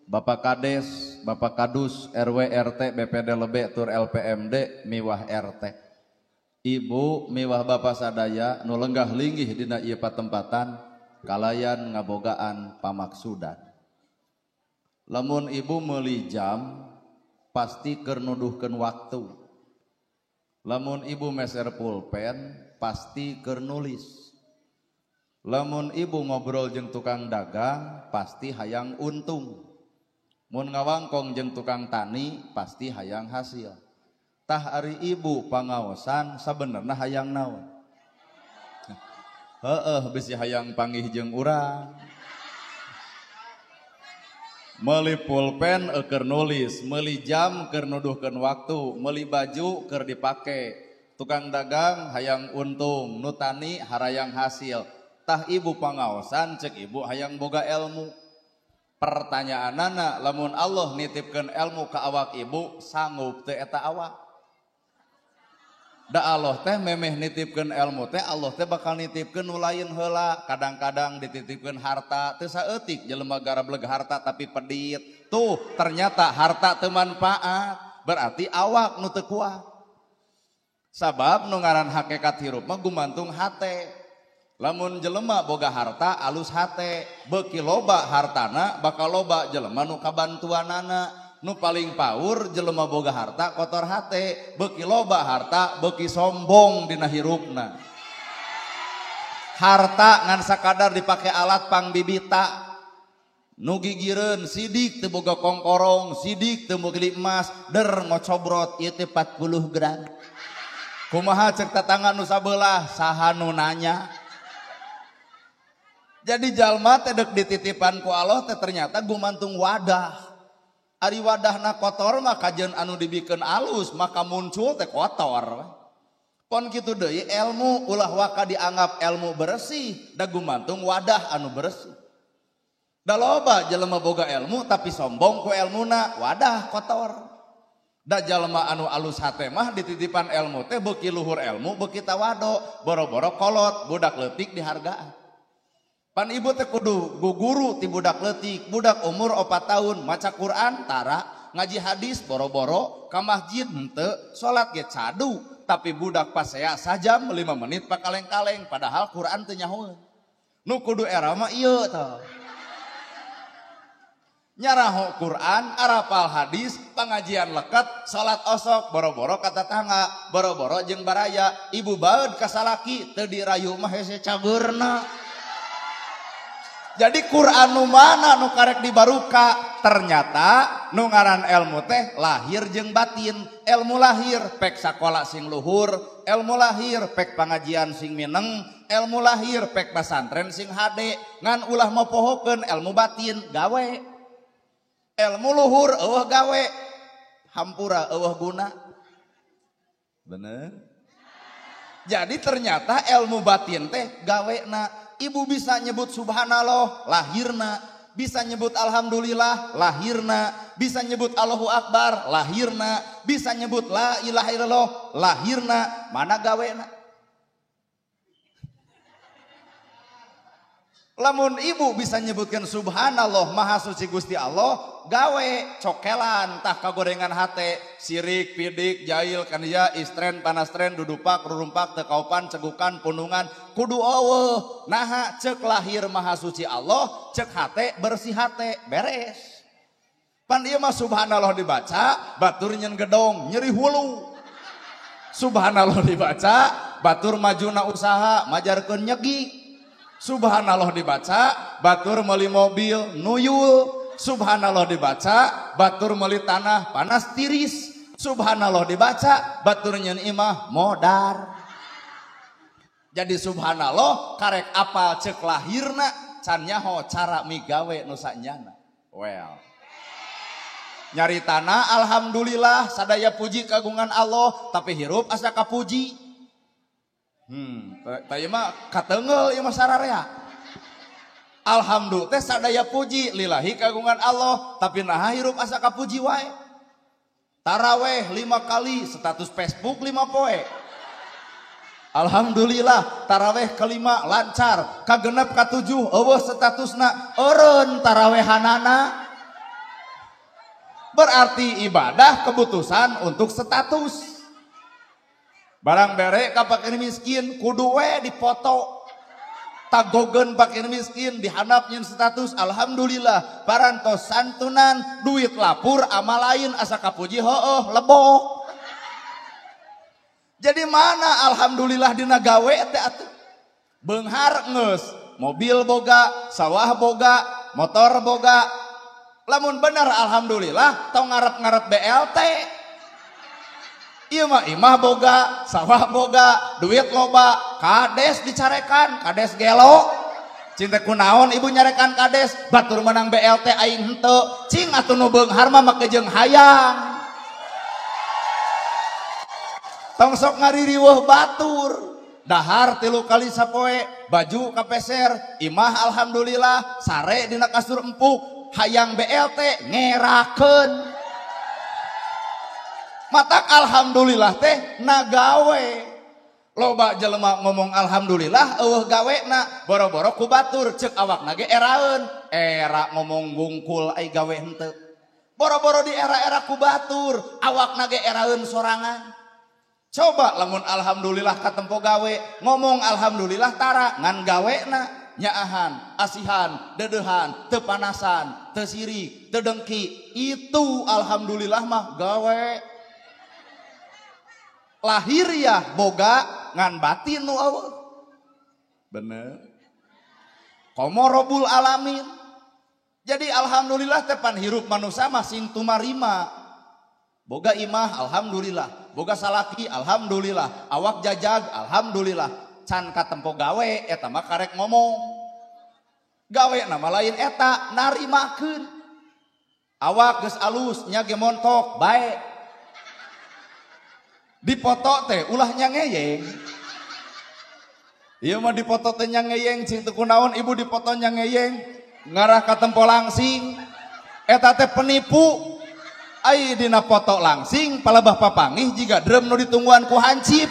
Bapak Kades, Bapak Kadus, RW, RT, BPD Lebe, tur LPMD, miwah RT. Ibu miwah Bapak sadaya nu lenggah linggih dina ieu patempatan kalayan ngabogaan pamaksudan. Lamun ibu meuli jam pasti keur nuduhkeun waktu. Lamun ibu meser pulpen pasti keur nulis. Lamun ibu ngobrol jeung tukang dagang pasti hayang untung. Mun ngawangkong jeung tukang tani pasti hayang hasil. Tah ari ibu pangaosan sabenerna hayang naon? Heeh, bisi hayang panggih jeung urang. Meuli pulpen keur nulis, meuli jam keur nuduhkeun waktu, meuli baju keur dipake. Tukang dagang hayang untung, nu tani harayang hasil. Tah ibu pangaosan cek ibu hayang boga ilmu. Pertanyaanana lamun Allah nitipkeun ilmu ka awak ibu sanggup teu eta awak? Da Allah teh memeh nitipkeun ilmu teh Allah teh bakal nitipkeun nu lain heula. Kadang-kadang dititipkeun harta teu saeutik jelema garableg harta tapi pedit. Tuh ternyata harta teu manfaat, berarti awak nu teu kuat. Sabab nu ngaran hakikat hirup mah gumantung hate. Lamun jelema boga harta alus hate, beuki loba hartana bakal loba jelema nu kabantuanana. Nu paling paur jelema boga harta kotor hate, beuki loba harta beuki sombong dina hirupna. Harta ngan sakadar dipake alat pangbibita. Nu gigireun sidik teu boga kongkorong, sidik teu boga emas, der ngocobrot ieu teh 40 gram. Kumaha cek tetangga nu sabelah, saha nu nanya? Jadi jalma teh deuk dititipan ku Allah teh ternyata gumantung wadah. Ari wadahna kotor mah kajeun anu dibikeun alus maka muncul teh kotor. Pon kitu deui ilmu ulah waka dianggap ilmu bersih da gumantung wadah anu bersih. Da loba jelema boga ilmu tapi sombong ku ilmuna, wadah kotor. Da jalma anu alus hate mah dititipan ilmu teh beuki luhur ilmu beuki tawado, boro-boro kolot budak leutik dihargaan. Pan ibu teh kudu guguru ti budak leutik, budak umur 4 tahun maca Quran tara, ngaji hadis boro-boro, ka masjid henteu, salat ge cadu, tapi budak pasea sajam 5 menit pakaleng-kaleng padahal Quran teu nyahoeun. Nu kudu era mah ieu tah. Nyaraho Quran, arapal hadis, pengajian leket, salat osok, boro-boro ka tatangga, boro-boro jeung baraya, ibu baeud ka salaki teu dirayu mah hese cageurna. Jadi Quran nu mana nu karek dibaruka? Ternyata nu ngaran ilmu teh lahir jeung batin. Ilmu lahir pek sakola sing luhur, ilmu lahir pek pangajian sing mineng, ilmu lahir pek pasantren sing hade. Ngan ulah mopohokeun ilmu batin gawe. Ilmu luhur eueuh gawe, hampura eueuh guna. Bener? Jadi ternyata ilmu batin teh gawena. Ibu bisa nyebut subhanallah lahirna, bisa nyebut alhamdulillah lahirna, bisa nyebut Allahu akbar lahirna, bisa nyebut la ilaha illallah lahirna, mana gawena? Lamun ibu bisa nyebutkan subhanallah maha suci Gusti Allah, gawe cokelan tah kagorengan hate, sirik, pidik, jail, kania, istren, panastren, dudupak, rurumpak, tekaupan, cegukan, punungan, kudu eueuh. Naha cek lahir maha suci Allah, cek hate bersih hate, beres. Pan ieu mah subhanallah dibaca, batur nyen gedong, nyeri hulu. Subhanallah dibaca, batur majuna usaha, majarkeun nyegi. Subhanallah dibaca, batur meuli mobil nuyul. Subhanallah dibaca, batur meuli tanah panas tiris. Subhanallah dibaca, batur nyeun imah modar. Jadi subhanallah karek apal cek lahirna can nyaho cara migawe nu sanyana. Well. Nyari tanah alhamdulillah sadaya puji kagungan Allah, tapi hirup asa kapuji. Tah ieu mah kateunggeul ieu mah sararea. Alhamdulillah teh sadaya puji lillahi kagungan Allah, tapi naha hirup asa kapuji wae. Taraweh 5 kali, status Facebook 5 poe. Alhamdulillah taraweh kelima lancar, kagenep katujuh eueuh statusna eureun tarawehanana. Berarti ibadah keputusan untuk status. Barang bere ka fakir miskin kudu we dipoto. Tagogeun fakir miskin dihandap nyeun status alhamdulillah parantos santunan duit lapur ama lain asa kapuji heueuh lebok. Jadi mana alhamdulillah dina gawe teh atuh. Beunghar geus, mobil boga, sawah boga, motor boga. Lamun bener alhamdulillah tong ngarep-ngarep BLT. Ieu mah imah boga, sawah boga, duit loba, kades dicarekan, kades gelo. Cinta kunaon ibu nyarekan kades, batur menang BLT aing henteu. Cing atuh nu beunghar mah make jeung hayang. Tong sok ngaririweuh batur. Dahar 3 kali sapoe, baju kapeser, imah alhamdulillah, sare dina kasur empuk, hayang BLT ngerakeun. Matak alhamdulillah teh nagawe. Loba jelema ngomong alhamdulillah eueuh gawena, boro-boro ku batur ceuk awakna ge eraeun. Era ngomong wungkul ai gawe henteu. Boro-boro di era-era ku batur, awakna ge eraeun sorangan. Coba lamun alhamdulillah katempo gawe, ngomong alhamdulillah tara ngan gawena nyaahan, asihan, dedehan, teu panasan, teu sirik, teu dengki. Itu alhamdulillah mah gawe. Lahiriah boga ngan batin nu eueuh. Bener. Komo robul alamin. Jadi alhamdulillah teh pan hirup manusia mah sing tumarima. Boga imah alhamdulillah, boga salaki alhamdulillah, awak jajag alhamdulillah. Can katempo gawe eta mah karek ngomong. Gawe nama lain eta narimakeun. Awak geus alus nya ge montok bae. Dipoto teh ulah nya ngeyeng. Ieu mah dipoto teh nya ngeyeng cing teu kunaon ibu dipoto nya ngeyeng ngarah katempo langsing. Eta teh penipu. Ai dina foto langsing palebah papangih jiga drum nu ditungguan ku hancip.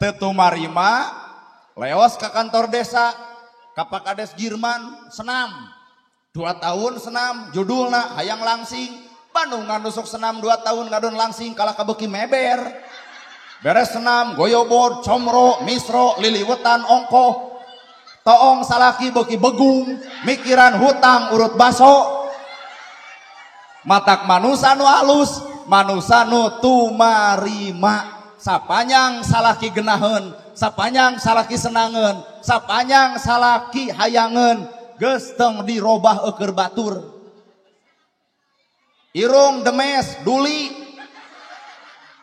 Teu tumarima leos ka kantor desa ka Pak Kades Girman senam. 2 tahun senam judulna hayang langsing. Bandung nganusuk senam 2 tahun ngadon langsing kalah kabeuki meber. Beres senam goyobod comro misro liliwetan ongkoh. Toong salaki beuki begung mikiran hutang urut baso. Matak manusa nu alus, manusa nu tumarima. Sapanjang salaki genaheun, sapanjang salaki senangeun, sapanjang salaki hayangeun, geus tong dirobah eukeun batur. Irung demes, duli,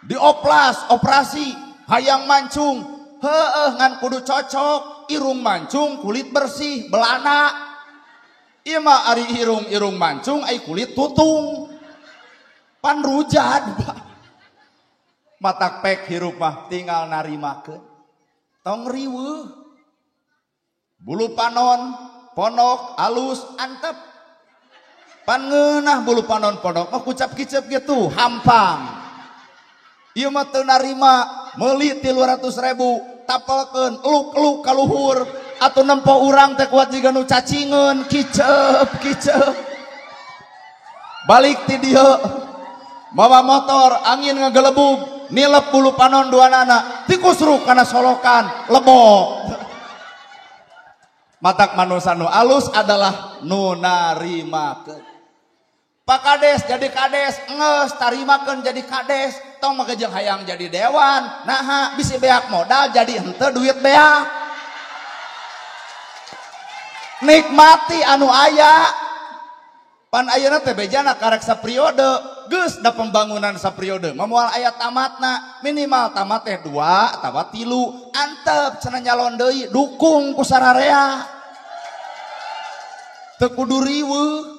dioplas, operasi, hayang mancung, heueuh ngan kudu cocok, irung mancung, kulit bersih, belana. Ieu mah ari irung-irung mancung ai kulit tutung. Pan rujad. Matak pek hirup mah tinggal narimakeun. Tong riweuh. Bulu panon, ponok, alus, antep. Pan ngeunah bulu panon ponok mah kucap kicep gitu, hampang. Ieu mah teu narima, meuli 300.000, tapelkeun, eluk-eluk ka luhur. Atau nempo urang teh kuat jiga nu cacingeun, kicep kicep. Balik ti dieu mawa motor, angin ngagelebug, nilep bulu panon duanana, tikusruk kana solokan, lebok. Matak manusa nu alus adalah nu narimakeun. Pak Kades jadi kades, geus tarimakeun jadi kades, tong make jeung hayang jadi dewan, naha bisi beak modal jadi henteu duit beak. Nikmati anu aya. Pan ayeuna teh bejana karek sapriode, geus da pembangunan sapriode mah moal aya tamatna, minimal tamat teh 2 atawa 3, antep cenah nyalon deui, dukung ku sararea. Teu kudu riweuh.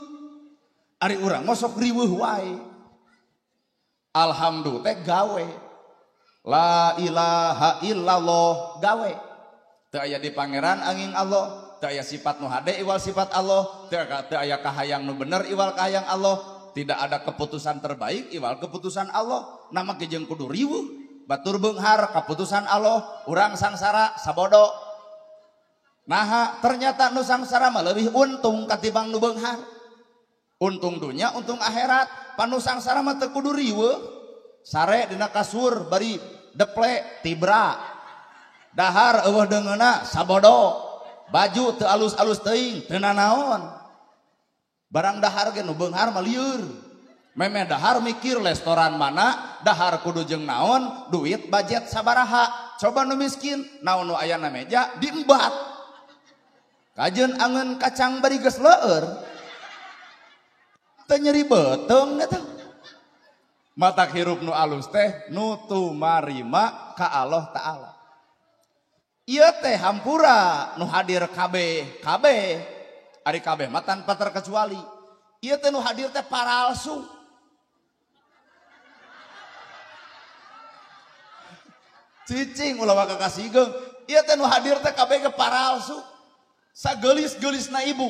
Ari urang mah sok riweuh wae. Alhamdulillah teh gawe. La ilaha illallah gawe. Teu aya di pangeran angin Allah. Teu aya sifat nu hade iwal sifat Allah, teu aya kahayang nu bener iwal kahayang Allah, tidak ada keputusan terbaik iwal keputusan Allah. Nama ge jeung kudu riweuh, Batur beunghar kaputusan Allah, urang sangsara sabodo. Naha ternyata nu sangsara mah leuwih untung katimbang nu beunghar. Untung dunya, untung akhirat. Pan nu sangsara mah teu kudu riweuh. Sare dina kasur bari deple tibra. Dahar eueuh deungeuna sabodo. Baju teu alus-alus teuing teu nanaon. Barang dahar ge nu beunghar mah lieur. Meme dahar mikir restoran mana, dahar kudu jeung naon, duit budget sabaraha. Coba nu miskin, naon nu aya na meja diembat. Kajeun angeun kacang bari geus leueur. Teu nyeri beuteung eta. Matak hirup nu alus teh nu tumarima ka Allah Ta'ala. Ieu teh hampura nu hadir kabeh, kabeh. Ari kabeh mah tanpa terkecuali. Ieu teh nu hadir teh paralsu. Cicing ulah waka kasigeung. Ieu teh nu hadir teh kabeh ge paralsu. Sageulis-geulisna ibu,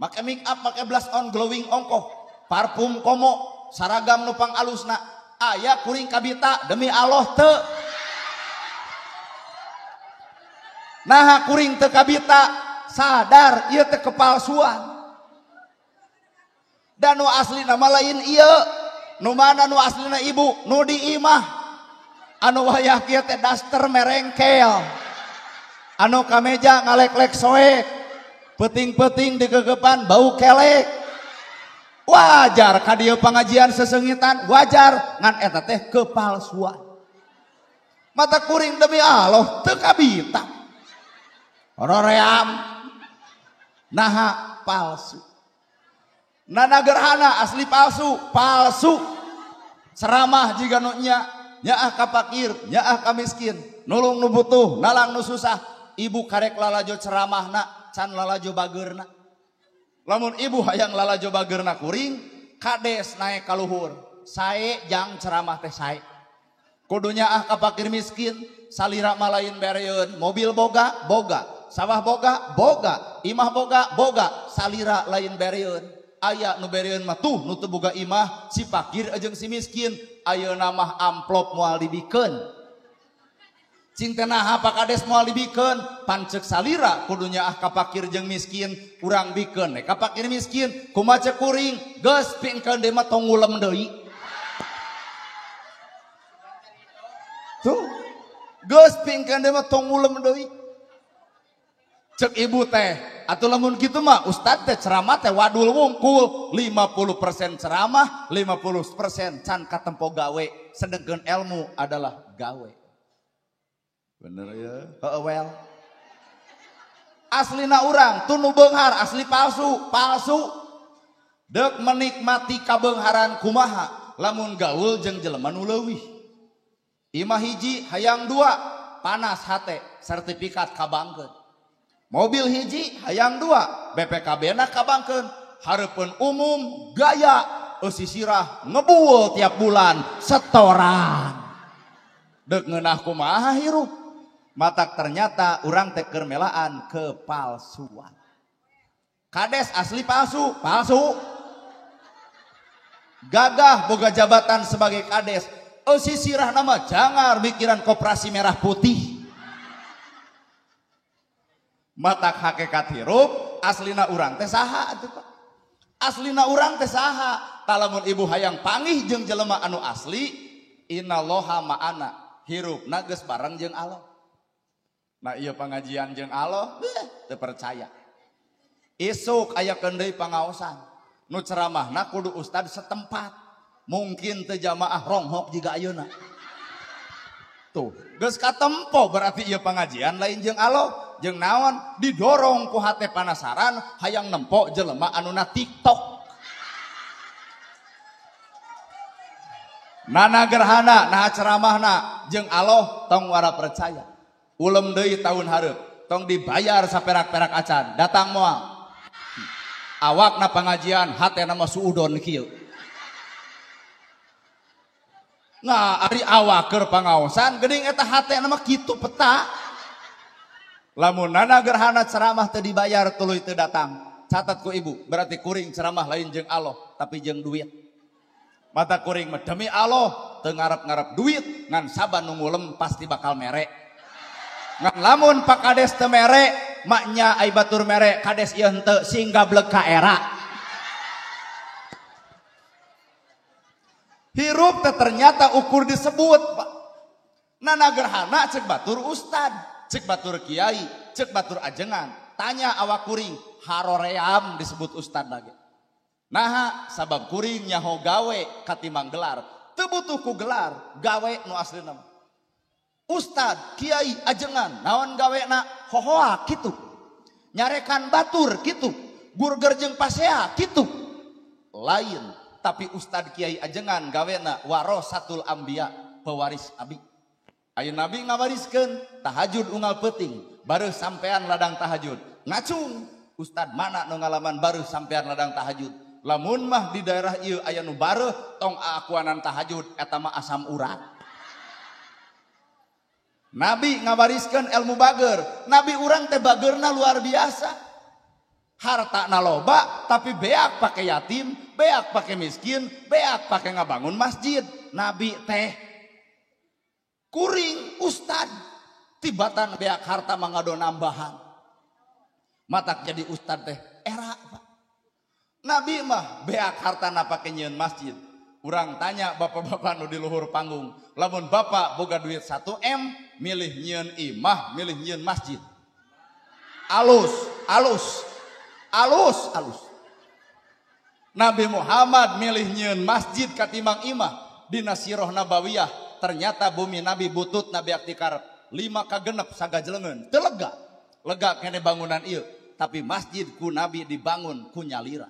make make up, make blush on, glowing ongkoh, parfum komo, saragam nu pangalusna. Aya kuring kabita demi Allah teu. Naha kuring teu kabita, sadar ieu teh kepalsuan. Dan nu aslina mah lain ieu. Nu mana nu aslina ibu? Nu di imah. Anu wayah kieu teh daster merengkel. Anu kameja ngalek-lek soek. Peuting-peuting digegepan bau kelek. Wajar ka dieu pangajian sesengitan, wajar ngan eta teh kepalsuan. Mata kuring demi Allah teu kabita. Horoream. Naha palsu. Nana gerhana asli palsu, palsu. Ceramah jiga nu nya, nyaah ka fakir, nyaah ka miskin, nulung nu butuh, nalang nu susah. Ibu karek lalajo ceramahna, can lalajo bageurna. Lamun ibu hayang lalajo bageurna kuring, kades naek ka luhur. Sae jang ceramah teh sae. Kudu nyaah ka fakir miskin, salira mah lain bereun, mobil boga, boga, sawah boga, boga, imah boga, boga, salira lain bereun. Aya nu bereun mah tuh nu teu boga imah, si fakir jeung si miskin, ayeuna mah amplop moal dibikeun. Cing teh naha Pak Kades moal dibikeun, pan ceuk salira kudu nyaah ka fakir jeung miskin, urang bikeun we ka fakir miskin, kumaha ceuk kuring, geus pingkeun deui mah tong ngulem deui. Tuh, geus pingkeun deui mah tong ngulem deui. Cek ibu teh, atuh lamun kitu mah ustad teh ceramah teh wadul wungkul, 50% ceramah, 50% can katempo gawe, sedengkeun ilmu adalah gawe. Bener ya? Heeh well. Aslina urang teu nu beunghar, asli palsu, palsu. Deuk menikmati kabeungharan kumaha lamun gaul jeung jelema nu leuwih. Imah hiji hayang dua, panas hate, sertifikat kabangkeun. Mobil hiji hayang dua, BPKB na kabangkeun, hareupeun umum gaya eusi sirah ngebuul tiap bulan setoran. Deuk ngeunah kumaha hirup? Matak ternyata urang teh keur melaan kepalsuan. Kades asli palsu, palsu. Gagah boga jabatan sebagai kades, eusi sirah nama jangar mikiran koperasi merah putih. Matak hakikat hirup aslina urang teh saha atuh Pak. Aslina urang teh saha. Talamun ibu hayang pangih jeung jelema anu asli, innallaha ma'ana. Hirupna geus bareng jeung Allah. Nah ieu pangajian jeung Allah teu percaya. Isuk aya deui pangaosan. Nu ceramahna kudu ustad setempat. Mungkin teu jamaah ronghok jiga ayeuna. Tuh, geus katempo berarti ieu pangajian lain jeung Allah. Jeung naon didorong ku hate panasaran hayang nempo jelema anu na TikTok. Nana gerhana nah ceramahna jeung Allah tong wara percaya. Ulem deui tahun hareup tong dibayar saperak-perak acan datang moal. Awakna pangajian hatena mah suudon kieu. Nah ari awak keur pangaosan geuning eta hatena mah kitu peta. Lamun nana gerhana ceramah teu dibayar tuluy teu datang. Catat ku ibu, berarti kuring ceramah lain jeung Allah, tapi jeung duit. Mata kuring mah demi Allah, Allah, teu ngarep-ngarep duit, ngan saban nu ngulem pasti bakal mere. Ngan lamun Pak Kades teu mere, maknya ai batur mere, kades ieu henteu sing gableg ka era. Hirup teh ternyata ukur disebut, Pak. Nana gerhana cek batur ustad, cek batur kiai, cek batur ajengan. Tanya awak kuring, haroream disebut ustad lagi. Naha sabab kuring nyaho gawe katimang gelar. Teu butuh ku gelar, gawe nu aslina. Ustad, kiai, ajengan, naon gawena hohoa kitu. Nyarekan batur kitu, gurger jeung pasea kitu. Lain, tapi ustad kiai ajengan gawena warasatul anbiya, pewaris abi. Ayo nabi ngawariskeun tahajud unggal peuting, baru sampean ladang tahajud. Ngacung, ustad mana nu ngalaman baru sampean ladang tahajud. Lamun mah di daerah ieu aya nu bareuh tong aakuanan tahajud eta mah asam urat. Nabi ngawariskeun ilmu bager. Nabi urang teh bagerna luar biasa. Hartana loba tapi beak pake yatim, beak pake miskin, beak pake ngabangun masjid. Nabi teh kuring ustad tibatan beak harta mangado nambahan. Matak jadi ustad teh era Pak. Nabi mah beak hartana pake nyieun masjid. Urang tanya bapak-bapak nu di luhur panggung, lamun bapak boga duit 1 M, milih nyieun imah, milih nyieun masjid. Alus, alus, alus, alus. Nabi Muhammad milih nyieun masjid katimbang imah. Dina Sirah Nabawiyah ternyata bumi Nabi butut Nabi aktikar 5 kagenep sagajlengeun. Teu lega, lega kene bangunan ieu, tapi masjid ku Nabi dibangun ku nyalira.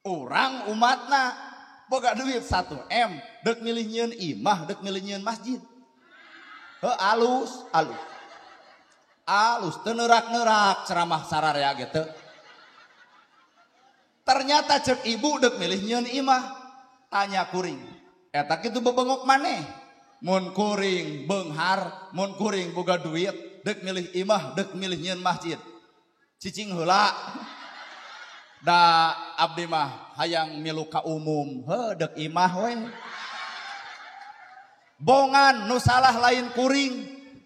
Urang umatna boga duit 1 M, dek milih nyieun imah, dek milih nyieun masjid. Heuh, alus, alus. Alus teu neurak-neurak ceramah sararea ge teu. Ternyata cek ibu dek milih nyieun imah, tanya kuring. Eta kitu bebengok maneh. Mun kuring beunghar, mun kuring boga duit, dek milih imah, dek milih nyieun masjid. Cicing heula. Da abdi mah hayang milu ka umum, heuh dek imah we. Bongan nu salah lain kuring,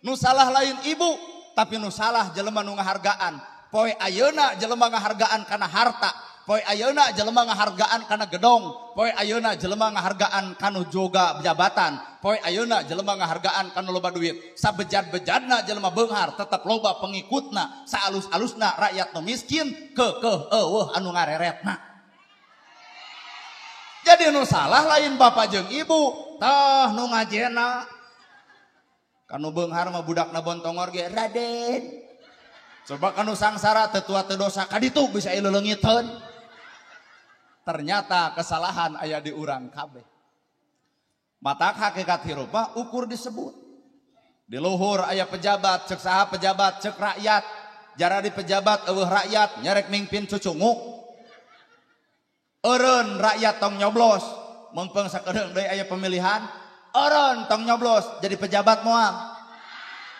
nu salah lain ibu, tapi nu salah jelema nu ngahargaan. Poe ayeuna jelema ngahargaan kana harta, poe ayeuna jelema ngahargaan kana gedong, poe ayeuna jelema ngahargaan kanu joga jabatan, poe ayeuna jelema ngahargaan kanu loba duit. Sabejad-bejadna jelema beunghar tetep loba pengikutna, saalus-alusna rakyat nu miskin keukeuh eueuh anu ngareretna. Jadi nu salah lain bapak jeung ibu, tah nu ngajena. Kanu beunghar mah budakna bontongor ge Raden. Coba kanu sangsara teu tua teu dosa kaditu bisa ileulengiteun. Ternyata kesalahan aya di urang kabeh. Matak hakikat hirup mah ukur disebut. Di luhur aya pejabat, cek saha pejabat, cek rakyat. Jara di pejabat eueuh rakyat nyerek mingpin cucunguk. Eureun rakyat tong nyoblos, meungpeung sakedeung deui aya pemilihan, eureun tong nyoblos jadi pejabat moal.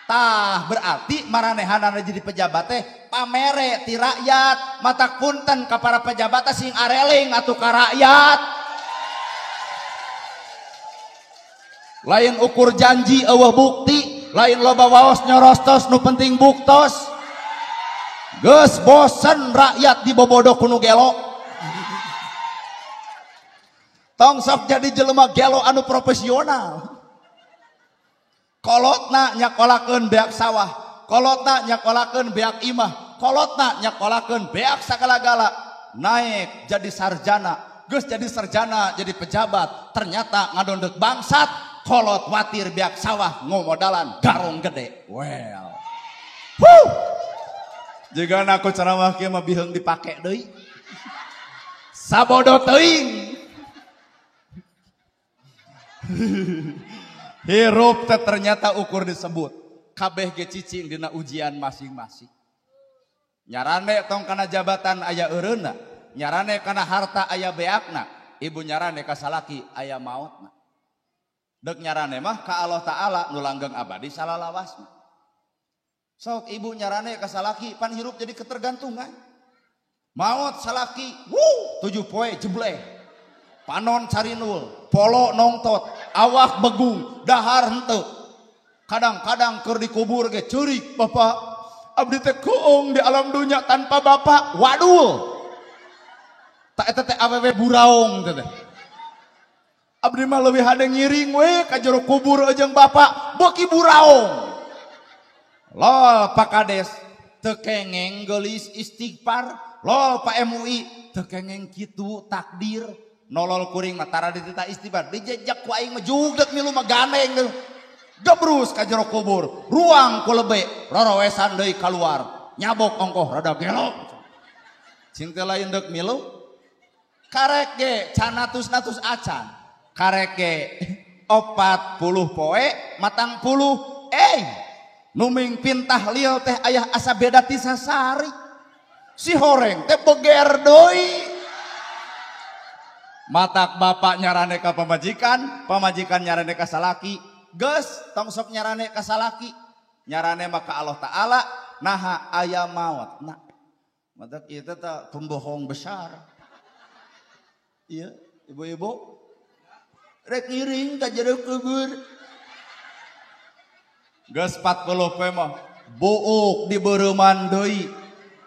Tah berarti maranehanana jadi pejabat teh pamere ti rakyat, matak punten ka para pejabat sing areling atuh ka rakyat. Lain ukur janji eueuh bukti, lain loba waos nyorostos nu penting buktos. Geus bosen rakyat dibobodo ku nu gelo. Tong sok jadi jelema gelo anu profesional. Kolotna nyakolakeun beak sawah, kolotna nyakolakeun beak imah, kolotna nyakolakeun beak sagala-gala, naik jadi sarjana, geus jadi sarjana jadi pejabat, ternyata ngadondek bangsat, kolot watir beak sawah ngomodalan garong gede. Well. Huh. Jigana aku ceramah kieu mah biheung dipake deui. Sabodo teuing. Hirup teh ternyata ukur disebut. Kabeh ge cicing dina ujian masing-masing. Nyarane tong kana jabatan aya eureunna, nyarane kana harta aya beakna, ibu nyarane ka salaki aya maotna. Dek nyarane mah ka Allah Ta'ala nu langgeng abadi salalawasna. Sok ibu nyarane ka salaki pan hirup jadi ketergantungan. Maot salaki, wuh, 7 poe jebleh. Panon carinul, polo nongtot, awak begung, dahar henteu. Kadang-kadang keur dikubur ge ceurik, bapak abdi teh keung di alam dunya tanpa bapak, wadul. Tak eta teh awewe buraong teh. Abdi mah leuwih hade ngiring we ka jero kubur jeung bapak, beuki buraong. Lol Pak Kades teu kengeng geulis istighfar, lol Pak MUI teu kengeng kitu takdir. Nolol kuring mah tara ditita istighfar, dijejak ku aing mah jugdek milu mah gandeng. Gebrus ka jero kubur, ruang ku lebe, rorowesan deui kaluar, nyabok ongkoh rada gelok. Cing teh lain deuk milu. Karek ge canatus-natus acan. Karek ge 40 poe, matang puluh, nu mingpin tahlil teh ayah asa beda ti sasari. Si horeng teh beger deui. Matak bapak nyarane ka pamajikan, pamajikan nyarane ka salaki. Geus tong sok nyarane ka salaki, nyarane mah ka Allah Ta'ala, naha aya maot. Nah, matak ieu teh pembohong besar. Iya, ibu-ibu rek ngiring ka jero kubur. Geus 40 poe mah buuk dibeureuman deui,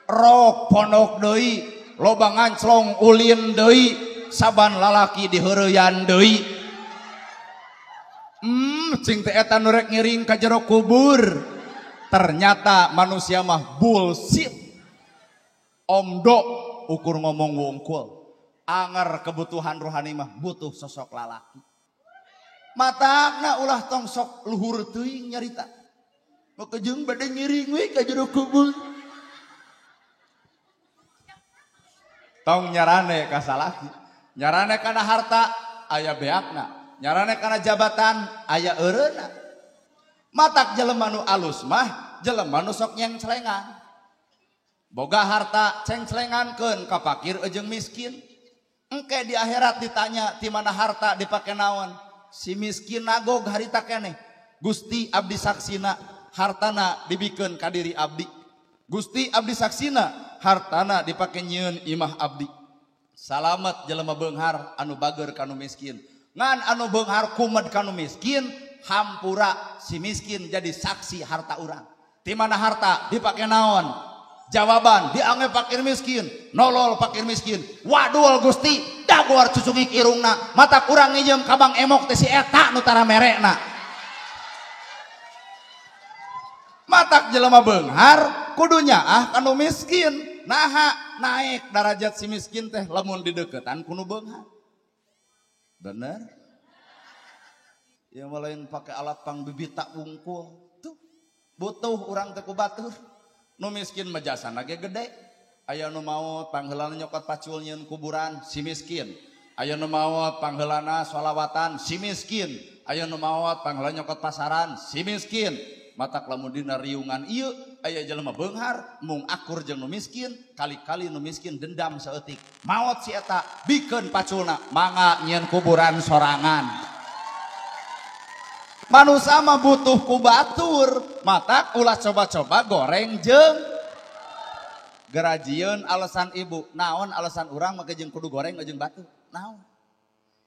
rok pondok deui, loba nganclong ulin deui, saban lalaki diheureyan deui. Cing teh eta nu rek ngiring ka jero kubur. Ternyata manusia mah bullshit. Omdo ukur ngomong wungkul. Anger kebutuhan rohani mah butuh sosok lalaki. Matakna ulah tong sok luhur teuing nyarita. Maka jeung bade ngiring we ka jero kubur. Tong nyarane ka salaki, nyarane kana harta aya beakna. Nyarane kana jabatan aya eureuna. Matak jelema nu alus mah jelema nu sok nyengcelengan. Boga harta cengcelengankeun ka fakir jeung miskin. Engke di akhirat ditanya ti mana harta dipake naon? Si miskin nagog harita keneh. Gusti abdi saksina hartana dibikeun ka diri abdi. Gusti abdi saksina hartana dipake nyieun imah abdi. Salamet jelema beunghar anu bager ka nu miskin. Ngan anu beunghar kumed ka nu miskin, hampura si miskin jadi saksi harta urang. Ti mana harta dipake naon? Jawaban diange fakir miskin, nolol fakir miskin. Wadul Gusti, dagor cucungik irungna, mata kurang ngijem ka Bang Emok teh si eta nu tara merekna. Matak jelema beunghar kudu nyaah ka nu miskin. Naha naik darajat si miskin teh lamun dideketan ku nu beunghar. Bener? Yang lain pakai alat pangbibita wungkul. Tuh, butuh urang teh ku batur. Nu miskin mah jasana ge gede. Aya nu maot pangheulana nyokot pacul nyieun kuburan si miskin. Aya nu maot pangheulana sholawatan si miskin. Aya nu maot pangheulana nyokot pasaran si miskin. Matak lamun dina riungan ieu aya jelema beunghar mung akur jeung nu miskin, kali-kali nu miskin dendam saeutik. Maot si eta bikeun paculna mangga nyieun kuburan sorangan. Manusia mah butuh ku batur, matak ulah coba-coba goreng jeung gerajieun alasan ibu. Naon alasan urang make jeung kudu goreng jeung batur? Naon?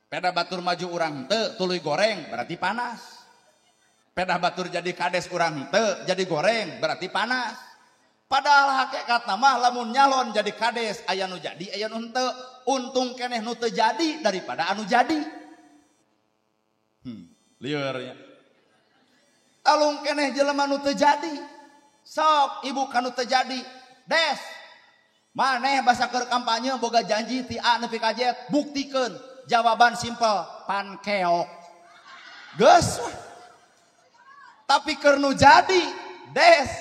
Peda batur maju urang henteu tuluy goreng berarti panas. Pedah batur jadi kades urang henteu jadi goreng berarti panas. Padahal hakikatna mah lamun nyalon jadi kades aya nu jadi aya nu henteu, untung keneh nu teu jadi daripada anu jadi. Lieur nya. Alung keneh jelema nu teu jadi. Sok ibu kanu teu jadi. Des. Maneh basa keur kampanye boga janji ti A nepi ka Z, buktikeun. Jawaban simpel, pankeok. Geus. Tapi keur nu jadi, des.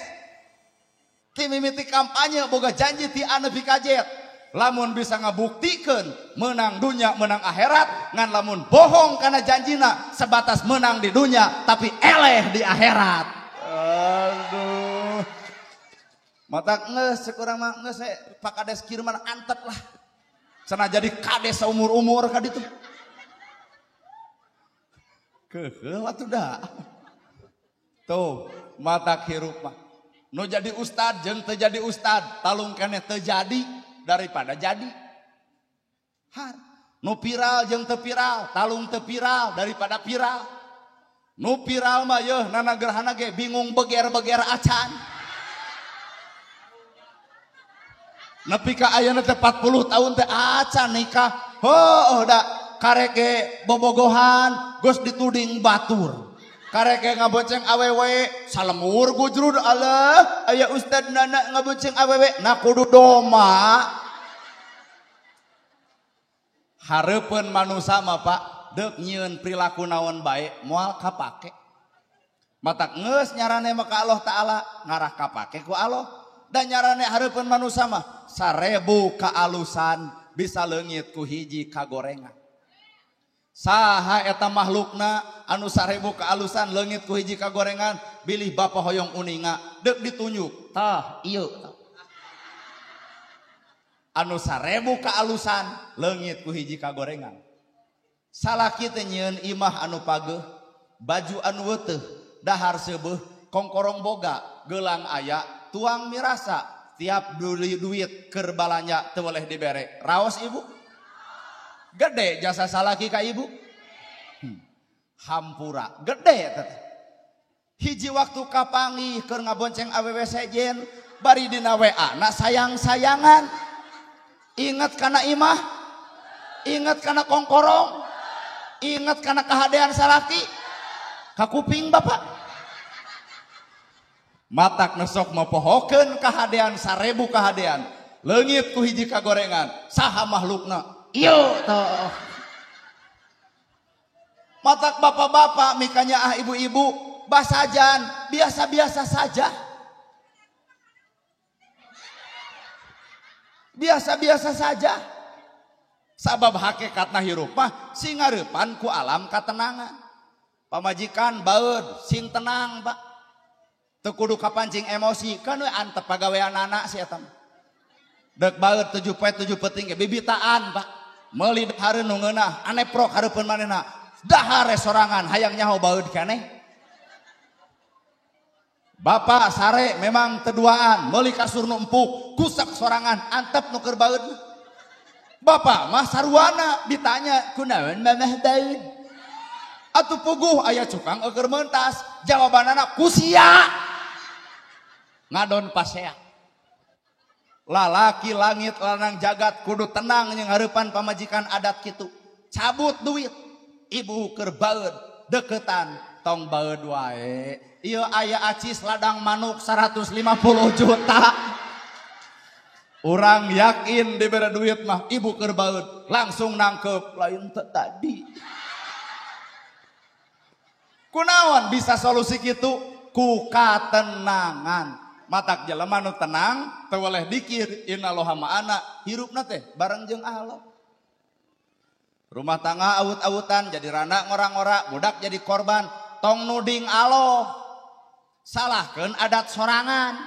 Ti mimiti kampanye boga janji ti A nepi ka Z. Lamun bisa ngabuktikeun menang dunia menang akhirat, ngan lamun bohong karena janjina sebatas menang di dunia tapi eleh di akhirat. Aduh. Mata geus sekurang mah geus Pak Kades Kirman antep lah. Cenah jadi kades saumur-umur ka ditu. Keuheul atuh da. Tuh, mata hirup mah. Nu jadi ustad jeung teu jadi ustad, talung keneh teu jadi daripada jadi. Har. Nu viral jeung teu viral, talung teu viral daripada viral. Nu viral mah yeuh nana gerhana ge bingung beger-beger acan. Nepi ka ayeuna teh 40 tahun teh acan nikah. Heuh da karek ge bobogohan geus dituding batur. Karek ge ngabonceng awewe salemur gujrud Allah aya ustad nana ngabonceng awewe na kudu doma. Hareupeun manusa mah Pak deuk nyieun perilaku naon bae moal kapake. Matak geus nyarane mah ka Allah Taala ngarah kapake ku Allah. Dan nyarane hareupeun manusa mah 1000 kaalusan bisa leungit ku hiji kagorengan. Saha eta makhlukna anu 1000 kaalusan leungit ku hiji kagorengan bilih bapa hoyong uninga deuk ditunjuk tah ieu. Anu 1000 kaalusan leungit ku hiji kagorengan. Salaki teh nyieun imah anu pageuh, baju anu weuteuh, dahar seubeuh, kongkorong boga, gelang aya, tuang mirasa, tiap duit keur balanja teu boleh dibere. Raos ibu? Gede jasa salaki ka ibu? Hampura, gede eta teh. Hiji waktu kapanggih keur ngabonceng awewe sejen, bari dina WA na sayang-sayangan. Ingat kana imah, ingat kana kongkorong, ingat kana kahadean salaki, kakuping bapak. Matak nesok mopohokeun kahadean 1000 kahadean, leungit ku hiji kagorengan, saha makhlukna? Ieu toh. Matak bapak-bapak mikanya ah ibu-ibu basajan biasa-biasa saja. Biasa-biasa saja. Sabab hakikatna hirup mah sing ngareupan ku alam katenangan. Pamajikan baeud sing tenang, Pak. Teu kudu kapancing emosi, kan we antep pagawean anak si eta. Deuk baeud 7 poe 7 peuting ge bibitaan, Pak. Meuli dahareun nu ngeunah, aneprok hareupeun manehna. Dahar sorangan hayang nyaho baeud keneh. Bapak sare memang teduaan, meuli kasur nu empuk, kusak sorangan antep nu keur baeud. Bapak mah sarwana ditanya kunaon mamah baeud. Atuh puguh aya cukang eueur mentas, jawabanana kusia. Ngadon pasea. Lalaki langit lanang jagat kudu tenang jeung hareupan pamajikan adat kitu. Cabut duit, ibu keur baeud, deketan tong baeud wae. Ieu aya acis ladang manuk 150 juta. Urang yakin dibere duit mah ibu keur baeud, langsung nangkep lain teh tadi. Kunaon bisa solusi kitu? Ku katenangan. Matak jelema nu tenang teu weleh dikir innalloha ma'ana, hirupna teh bareng jeung Allah. Rumah tangga awut-awutan jadi rana ngora-ngora, budak jadi korban, tong nuding Allah. Salahkeun adat sorangan.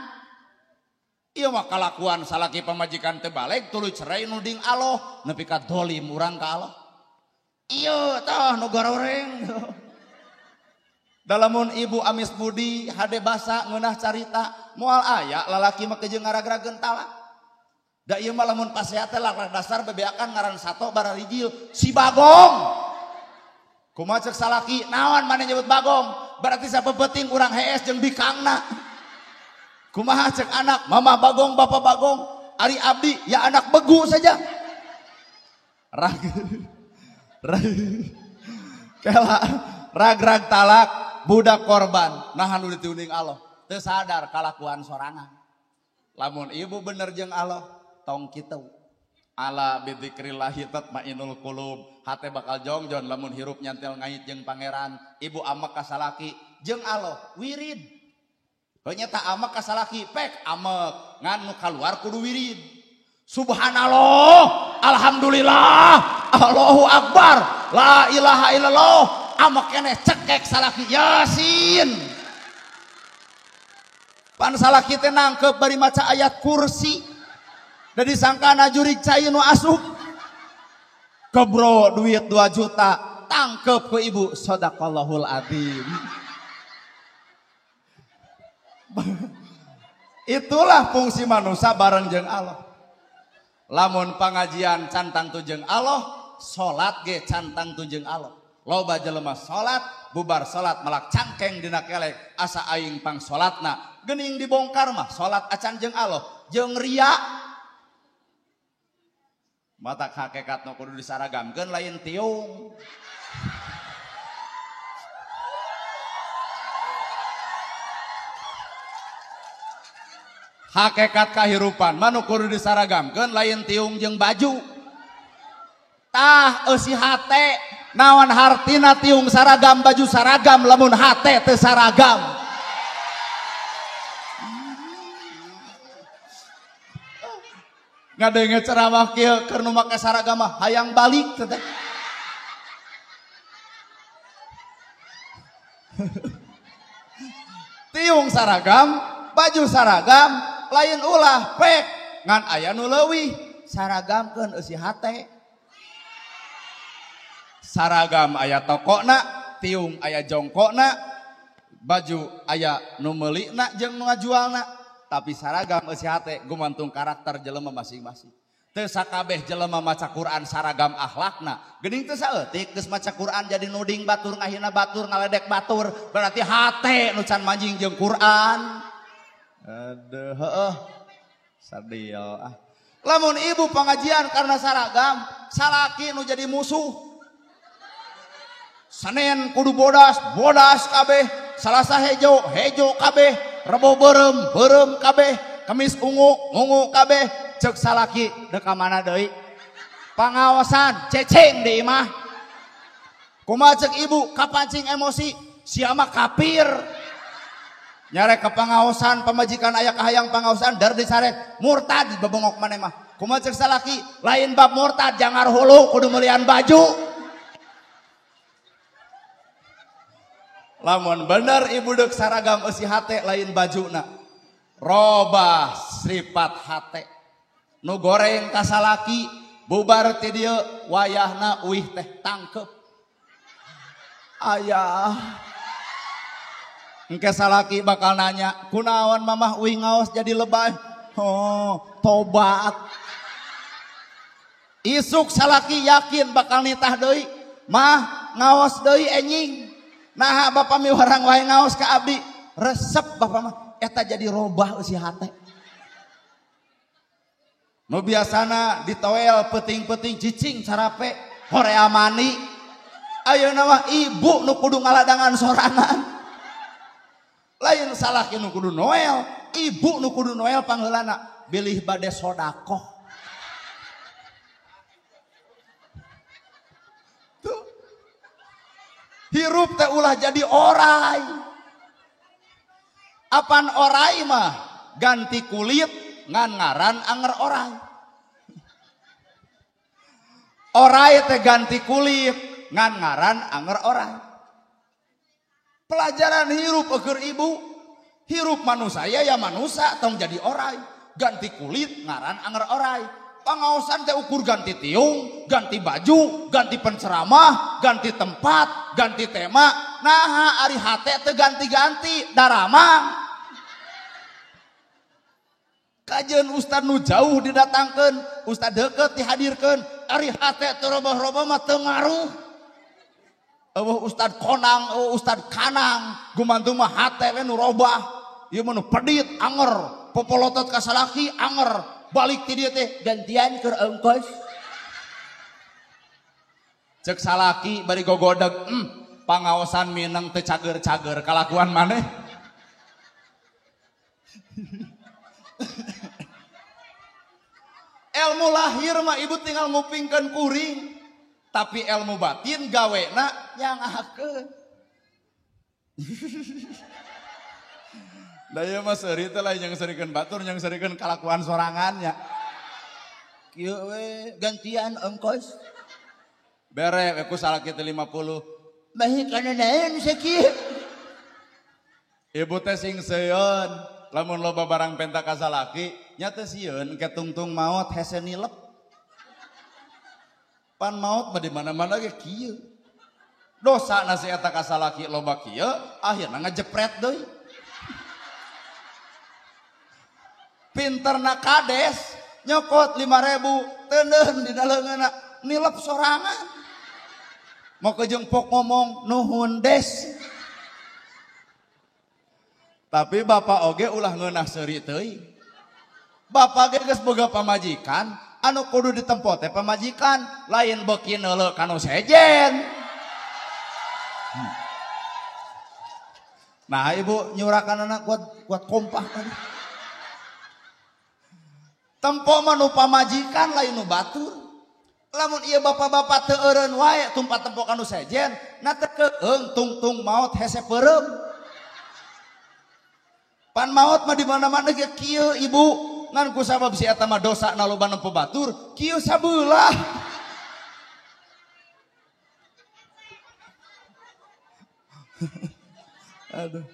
Ieu mah kalakuan salaki pamajikan teu baleg tuluy cerai nuding Allah, nepi ka dolim urang ka Allah. Ieu tah nu gororeng. Dalamun ibu amis budi hade basa ngeunah carita moal aya lalaki mah jeung ngaragrageun talak. Da ieu mah lamun pasea teh lakak dasar bebeakan ngaran sato bararijil si Bagong. Kumaha cek salaki naon maneh nyebut Bagong? Berarti sapepeting urang hees jeung bikangna. Kumaha cek anak mama Bagong bapak Bagong, ari abdi ya anak begu saja. Rag rag kela rag-rag talak budak korban nahan nu dituning Allah teu sadar kalakuan sorangan. Lamun ibu bener jeung Allah tong kitu. Ala bidzikrillahi tatmainul qulub, hate bakal jongjon lamun hirup nyantel ngait jeung pangeran. Ibu amek ka salaki jeung Allah wirid. Heuh nya ta amek ka salaki pek amek ngan nu kaluar kudu wirid. Subhanallah, alhamdulillah, Allahu akbar, la ilaha illallah. Amek keneh cekek salaki Yasin. Pan salaki teh nangkep bari maca ayat kursi. Da disangkana jurig cai nu asup. Kebro duit 2 juta, tangkep ku ibu, sadaqallahul adzim. Itulah fungsi manusia bareng jeung Allah. Lamun pangajian cantang tu jeung Allah, Salat ge can tangtu jeung Allah. Loba jelema salat, bubar salat melak cangkeng dina kelek, asa aing pang salatna. Geuning dibongkar mah salat acan jeung Allah, jeung ria. Matak hakikat nu kudu disaragamkeun lain tiung. Hakikat kahirupan mah nu kudu disaragamkeun lain tiung jeung baju. Tah eusi hate, naon hartina tiung saragam baju saragam lamun hate teu saragam. Ngadenge ceramah kieu keur nu make saragam mah hayang balik teh. Tiung saragam, baju saragam, lain ulah pek ngan aya nu leuwih saragamkeun eusi hate. Saragam aya tokona, tiung aya jongkokna, baju aya nu meulina jeung nu ngajualna, tapi saragam eusi hate gumantung karakter jelema masing-masing. Teu sakabeh jelema maca Quran saragam akhlakna. Geuning teu saeutik geus maca Quran jadi nuding batur, ngahina batur, ngaledek batur, berarti hate nu can manjing jeung Quran. Aduh, heeh. Sadil ah. Lamun ibu pengajian karena saragam, salaki nu jadi musuh. Senin kudu bodas, bodas kabeh. Salasa hejo, hejo kabeh. Rebo beureum, beureum kabeh. Kemis ungu, ungu kabeh. Ceuk salaki deuk ka mana deui? Pangaosan cecing di imah. Kumaha ceuk ibu kapancing emosi, sia mah kafir. Nyarek ke pangaosan, pamajikan aya kahayang pangaosan dar disarek murtad bebengok maneh mah. Kumaha ceuk salaki, lain bab murtad jangar hulu kudu meulian baju. Lamun bener ibu deuk saragam eusi hate lain bajuna. Robah sifat hate. Nu goreng ka salaki bubar ti dieu wayahna uih teh tangkep. Ayah. Engke salaki bakal nanya, kunaon mamah uih ngaos jadi lebay? Oh, tobat. Isuk salaki yakin bakal nitah deui, mah ngaos deui enjing. Nah, bapak miwarang wae ngaos ka abdi, resep bapak mah eta jadi robah eusi hate. Nu biasana ditoel peuting-peuting cicing sarape horea mani. Ayeuna mah ibu nu kudu ngaladangan sorangan. Lain salaki nu kudu noel, ibu nu kudu noel pangheulana bilih bade sodakoh. Tuh. Hirup teh ulah jadi orai. Apan orai mah ganti kulit ngan ngaran anger orai. Orai teh ganti kulit ngan ngaran anger orai. Pelajaran hirup eueur ibu, hirup manusia ya manusia tong jadi orai, ganti kulit ngaran anger orai. Pangaosan teh ukur ganti tiung, ganti baju, ganti penceramah, ganti tempat, ganti tema. Nah, ari hate teh ganti-ganti daramang. Kajian ustad nu jauh didatangkeun, ustad deukeut dihadirkeun, ari hate teu robah-robah mah teu ngaruh. Eueuh ustad konang, eueuh ustad kanang, gumantung mah hate we nu robah. Ieu mah nu pedit anger, popolotot ka salaki anger, balik ti dieu teh gantian keur ongkos. Ceuk salaki bari gogodeg, pangaosan mineng teu cager-cager kalakuan maneh. Ilmu lahir mah ibu tinggal ngupingkeun kuring. Tapi ilmu batin gawena nyangakeun. Da ieu mah seuri teh lain yang seurikeun batur, yang seurikeun kalakuan sorangannya. Kieu we gantian ongkos. Bere we ku salaki teh 50. Bahi kana naon sakieu. Ibu teh sing sieun, lamun loba barang penta ka salaki, nya teh sieun ke tungtung maot hese nilep. Pan maot mah di mana-mana ge kieu. Dosa nasi eta ka salaki loba kieu, akhirna ngejepret deui. Pinterna kades nyokot 5.000 teuneun dina leungeunna Nilep sorangan. Mau ke jengpok ngomong nuhun des. Tapi bapak oge ulah ngeunah seuri teuing. Bapak ge geus boga pamajikan, anu kudu ditempo teh pamajikan, lain beuki neuleuh kanu sejen. Nah ibu nyurakan anak kuat kompak tadi. Tempo mah nu pamajikan lain nu batur. Lamun ieu bapak-bapak teu eureun wae tumpat tempo kanu sejen, na teu keung tungtung maot hese peureum. Pan maot mah di mana-mana ge kieu ibu, ngan ku sabab si eta mah dosa na loba nempo batur, kieu sabeulah. Aduh.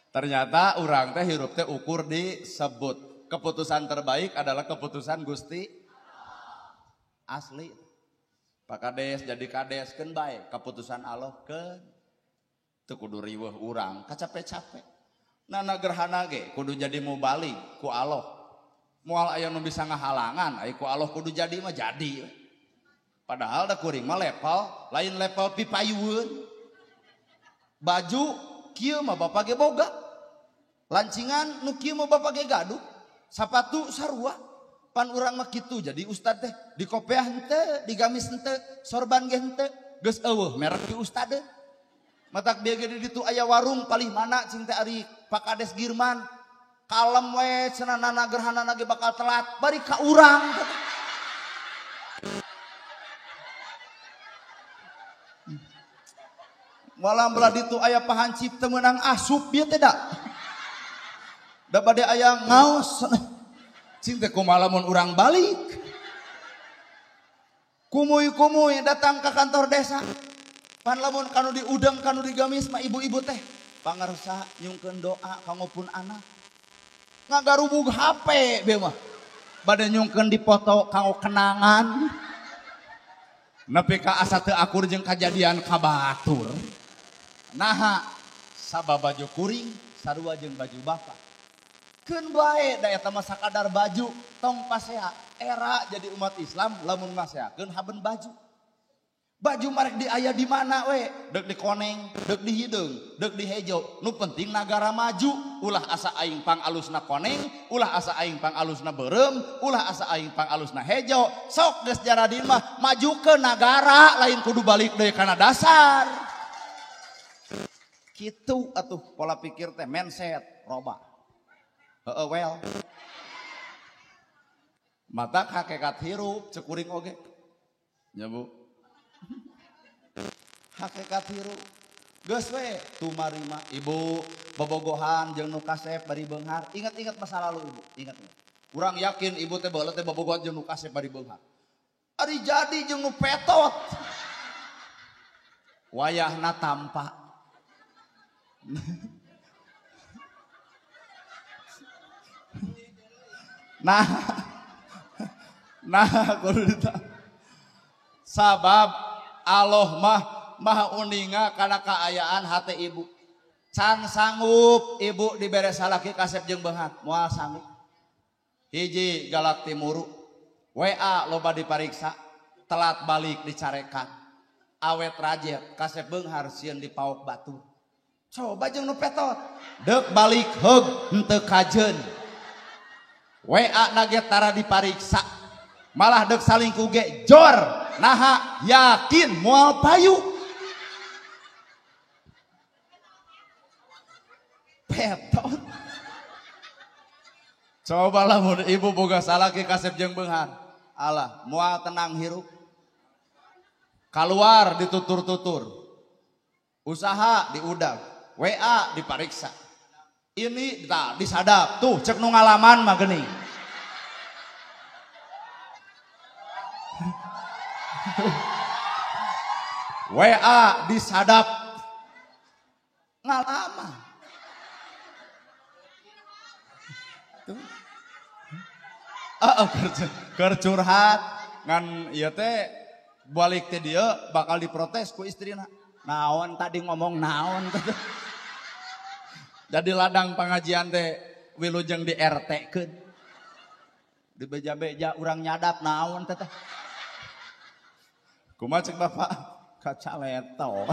Ternyata urang teh hirup teh ukur disebut. Keputusan terbaik adalah keputusan Gusti asli. Pak Kades jadi kades keun bae, keputusan Allah keun. Teu kudu riweuh urang, kacape-cape. Nana gerhana ge kudu jadi mubalik ku Allah. Moal aya nu bisa ngahalangan, ai ku Allah kudu jadi mah jadi. Padahal da kuring mah level, lain level pipayueun. Baju kieu mah bapak ge boga. Lancingan nu kieu mah bapak ge gaduh. Sapatu sarua. Pan urang mah kitu jadi ustad teh di kopiah henteu, di gamis henteu, sorban ge henteu, geus eueuh merek di ustad. Matak bieu ge di ditu aya warung palih mana cing teh ari Pak Kades Girman. Kalem we cenah nana gerhanana ge bakal telat, bari ka urang. Malam belah ditu aya pahancip teu meunang asup bieu teh da. Da bade aya ngaos. Cing teh kumaha lamun urang balik. Kumuy-kumuy datang ke kantor desa. Pan lamun kanu diudeng kanu digamis mah ibu-ibu teh pangarsa nyungkeun doa kanggo pun anak. Ngagarubug HP bieu mah. Bade nyungkeun dipoto kanggo kenangan. Nepi ka asa teu akur jeung kajadian ka batur. Naha sabab baju kuring sarua jeung baju bapak. Keun bae da eta mah sakadar baju tong pasea. Era jadi umat Islam lamun ngaseakeun haben baju. Baju marek di aya di mana we? Deuk di koneng, deuk di hideung, deuk di hejo. Nu penting nagara maju. Ulah asa aing pang alusna koneng, ulah asa aing pang alusna beureum, ulah asa aing pang alusna hejo. Sok geus jaradin mah maju ke nagara lain kudu balik deui kana dasar. Kitu atuh pola pikir teh mindset roba. Heeh well. Mata hakikat hirup cek kuring oge. Nya Bu. Hakikat hirup geus we tumarima ibu bobogohan jeung nu kasep bari beunghar. Ingat-ingat masa lalu ibu, ingat-ingat. Urang yakin ibu teh baheula teh bobogohan jeung nu kasep bari beunghar. Ari jadi jeung nu petot. Wayahna tampak. Nah, nah kudu sabab Allah mah maha uninga kana kaayaan hate ibu. Can sanggup ibu dibere salaki kasep jeung beunghar, moal sanggup. Hiji galak timuru, WA loba dipariksa, telat balik dicarekan. Awet rajet kasep beunghar sieun dipaok batu. Coba jeung nu petot, deuk balik heug henteu kajeun. WA nage tara dipariksa, malah deuk salingkuh ge jor. Naha yakin moal payu. Petot. Coba lamun ibu boga salaki kasep jeung beunghar. Alah, moal tenang hirup. Kaluar ditutur-tutur. Usaha diudag, WA dipariksa. Ini tah disadap. Tuh cek nu ngalaman mah geuning. WA disadap ngalaman. Tuh. Kercurhat ngan ieu teh balik teh dieu bakal diprotes ku istrina. Naon tadi ngomong naon teh. Jadi ladang pengajian teh wilujeng di RT keun. Di beja-beja urang nyadap naon teh. Kumaha cek bapak? Kacaleto.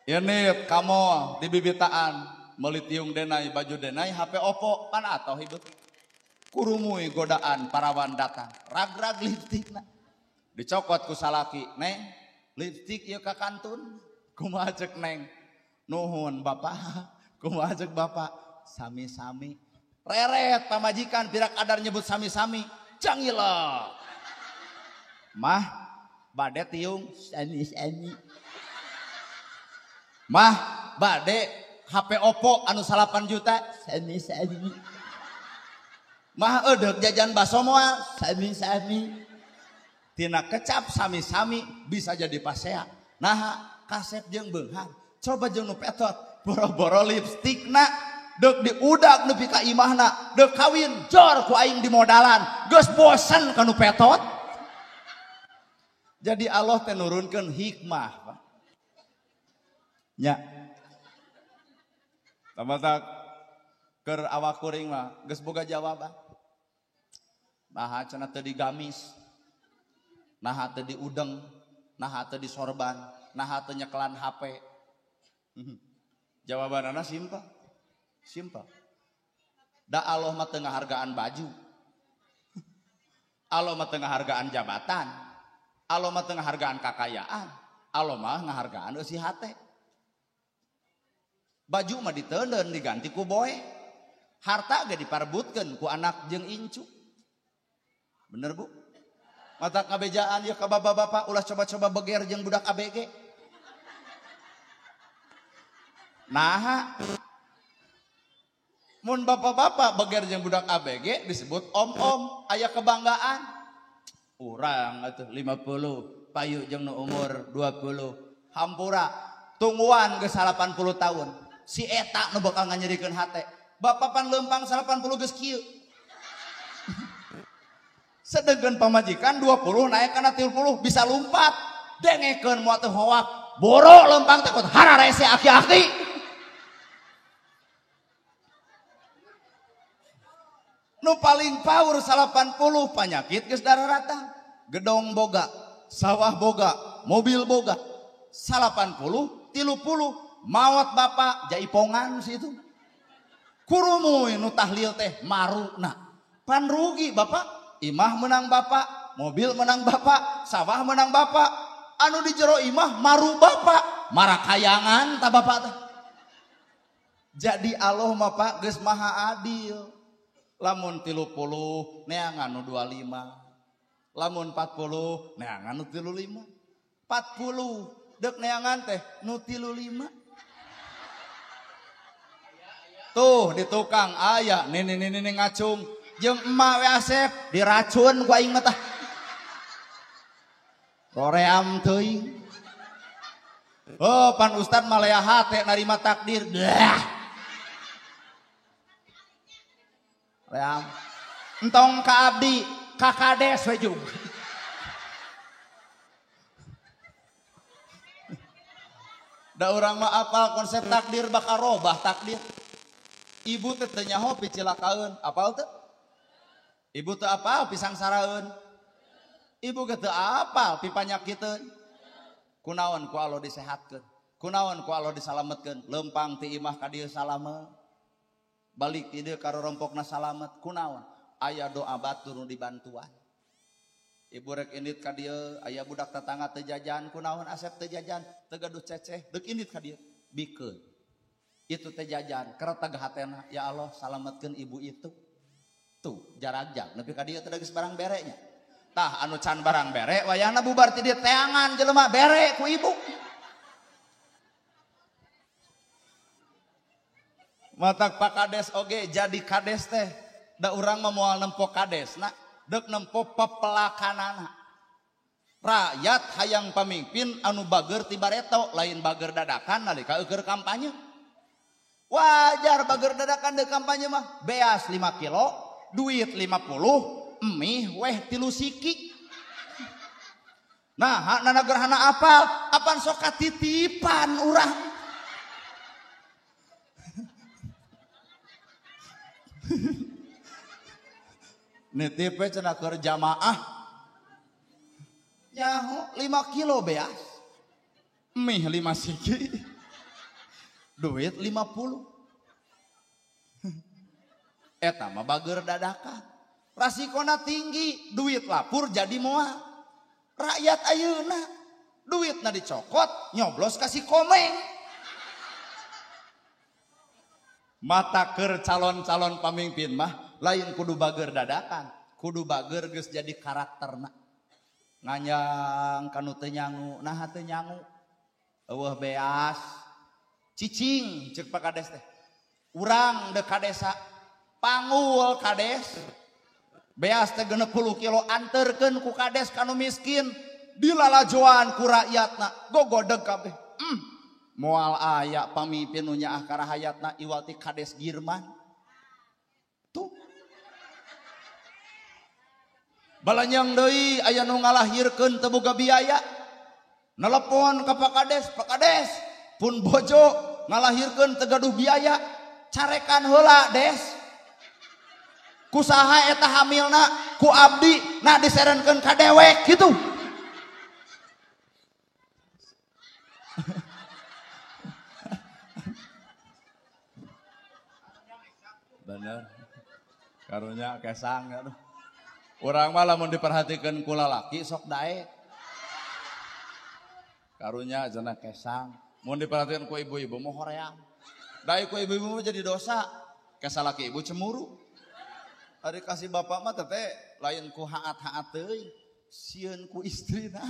Ini kamu di bibitaan meuli tiung denai baju denai HP Oppo pan atau hidup. Kurumui godaan parawan datang rag-rag lipstikna. Dicokot ku salaki, "Neng, lipstik ieu ka kantun." Kumaha cek neng? Nuhun bapak. Kumaha cek bapak? Sami-sami. Reret pamajikan pirak adar nyebut sami-sami. Cangila. Mah bade tiung sami-sami. Mah bade HP Oppo anu 8 juta sami-sami. Mah eudek jajan baso moal sami-sami. Tina kecap sami-sami bisa jadi pasea. Nah kasep jeung beunghar. Coba jeung nu petot boro-boro lipstikna deuk diudak nepi ka imahna, deuk kawin jor ku aing dimodalan. Geus bosen ka nu petot. Jadi Allah teh nurunkeun hikmah, Pak. Nya. Tamatak keur awak kuring mah geus boga jawaban. Naha cenah teu digamis. Naha teu diudeng, naha teu disorban, naha teu nyekelan HP. Jawabanana simpel. Simpel. Da Allah mah teu ngahargaan baju. Allah mah teu ngahargaan jabatan. Allah mah teu ngahargaan kakayaan. Allah mah ngahargaan eusi hate. Baju mah diteundeun diganti ku boe. Harta ge diparbutkeun ku anak jeung incu. Bener Bu? Mata kabejaan ya ka bapak-bapak ulah coba-coba beger jeung budak ABG. Naha mun bapak-bapak beger jeung budak ABG disebut om-om, aya kebanggaan. Urang atuh 50, payu jeung nu umur 20. Hampura tungguan geus 80 tahun. Si eta nu bakal nganyerikeun hate. Bapak pan leumpang 80 geus kieu. Sedengkeun pamajikan 20 naik kana 30 bisa lumpat. Dengekeun moal teu hoak. Boro leumpang takut hararese aki-aki. Nu paling power 80 panyakit geus dararata. Gedong boga, sawah boga, mobil boga. 80, 30 maot bapak jaipongan situ. Kurumuy nu tahlil teh maruna. Pan rugi bapak. Imah menang bapak, mobil menang bapak, sawah menang bapak, anu di jero imah maru bapak, marakayangan ta bapak teh. Jadi Allah mah Pak geus maha adil. Lamun 30 neangan nu 25. Lamun 40 neangan nu 35. 40 deuk neangan teh nu 35. Tuh di tukang aya nini-nini ngacung. Jeung emak we Asep diracun ku aing mah tah. Roream teuing. Oh pan ustad mah lea hate narima takdir. Blah. Ream. Entong ka abdi, ka kades we jung. Da urang mah apal konsep takdir bakal robah takdir. Ibu teh teu nyaho picilakaeun, apal teu? Ibu teu apal pisangsaraeun. Ibu ge teu apal pipanyakiteun. Kunaon ku Allah disehatkeun, kunaon ku Allah disalametkeun, leumpang ti imah ka dieu salamet. Balik ti dieu ka rorompokna salamet, kunaon? Aya doa batur nu dibantuan. Ibu rek indit ka dieu, aya budak tetangga teu jajan, kunaon Asep teu jajan, teu gaduh ceceh, deuk indit ka dieu, bikeun. Itu teh jajan, kereteg hatena, ya Allah salametkeun ibu itu. Tuh jarag-jag nepi ka dieu teh geus barang berenya. Tah anu can barang bere wayahna bubar ti dieu teangan jelema bere ku ibu. Matak Pak Kades oge jadi kades teh da urang mah moal nempo kadesna, deuk nempo pepelakanana. Rakyat hayang pamimpin anu bager ti bareto, lain bager dadakan nalika eueur kampanye. Wajar bager dadakan deuk kampanye mah beas 5 kilo, duit 50, mie weh 3 siki. Nah, nana gerhana apal, apan sok katitipan urang. Nitip we cenah keur jamaah. Nyaho 5 kilo beas. Mie 5 siki. Duit 50. Eta mah bager dadakan. Rasikona tinggi, duit lapur jadi moal. Rakyat ayeuna duitna dicokot, nyoblos kasih komeng. Mata keur calon-calon pamimpin mah lain kudu bager dadakan, kudu bager geus jadi karakterna. Nganyang kanu teu nyangu, naha teu nyangu. Eueuh beas. Cicing ceuk Pak Kades teh. Urang deuk ka desa, pangul kades. Beas teh 60 kilo anterkeun ku kades kanu miskin, dilalajoan ku rakyatna, gogodeg kabeh. Moal aya pamimpin nu nyaah ka rahayatna iwal ti Kades Girman. Tuh. Balanyang deui aya nu ngalahirkeun teu boga biaya. Nelepon ka Pak Kades, Pak Kades, pun bojo ngalahirkeun teu gaduh biaya, carekan heula Des. Kusaha eta hamilna ku abdi nah diserenkeun ka dewek kitu. Bener. Karunya kesang aduh. Urang mah lamun diperhatikeun ku lalaki sok daek. Karunya cenah kesang. Mun diperhatikeun ku ibu-ibu mah hoream. Daek ku ibu-ibu mah jadi dosa. Kesalaki ibu cemburu. Ari kasih bapak mah teh lain ku haat-haat teuing, sieun ku istrina.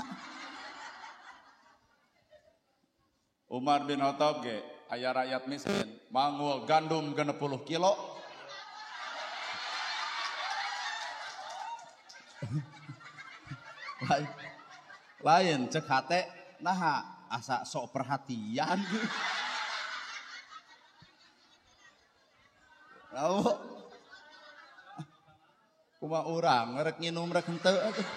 Umar bin Khattab ge aya rakyat miskin, mangul gandum 60 kilo. Lain cek hate naha asa sok perhatian. Lalu kuma urang rek nginum rek henteu atuh.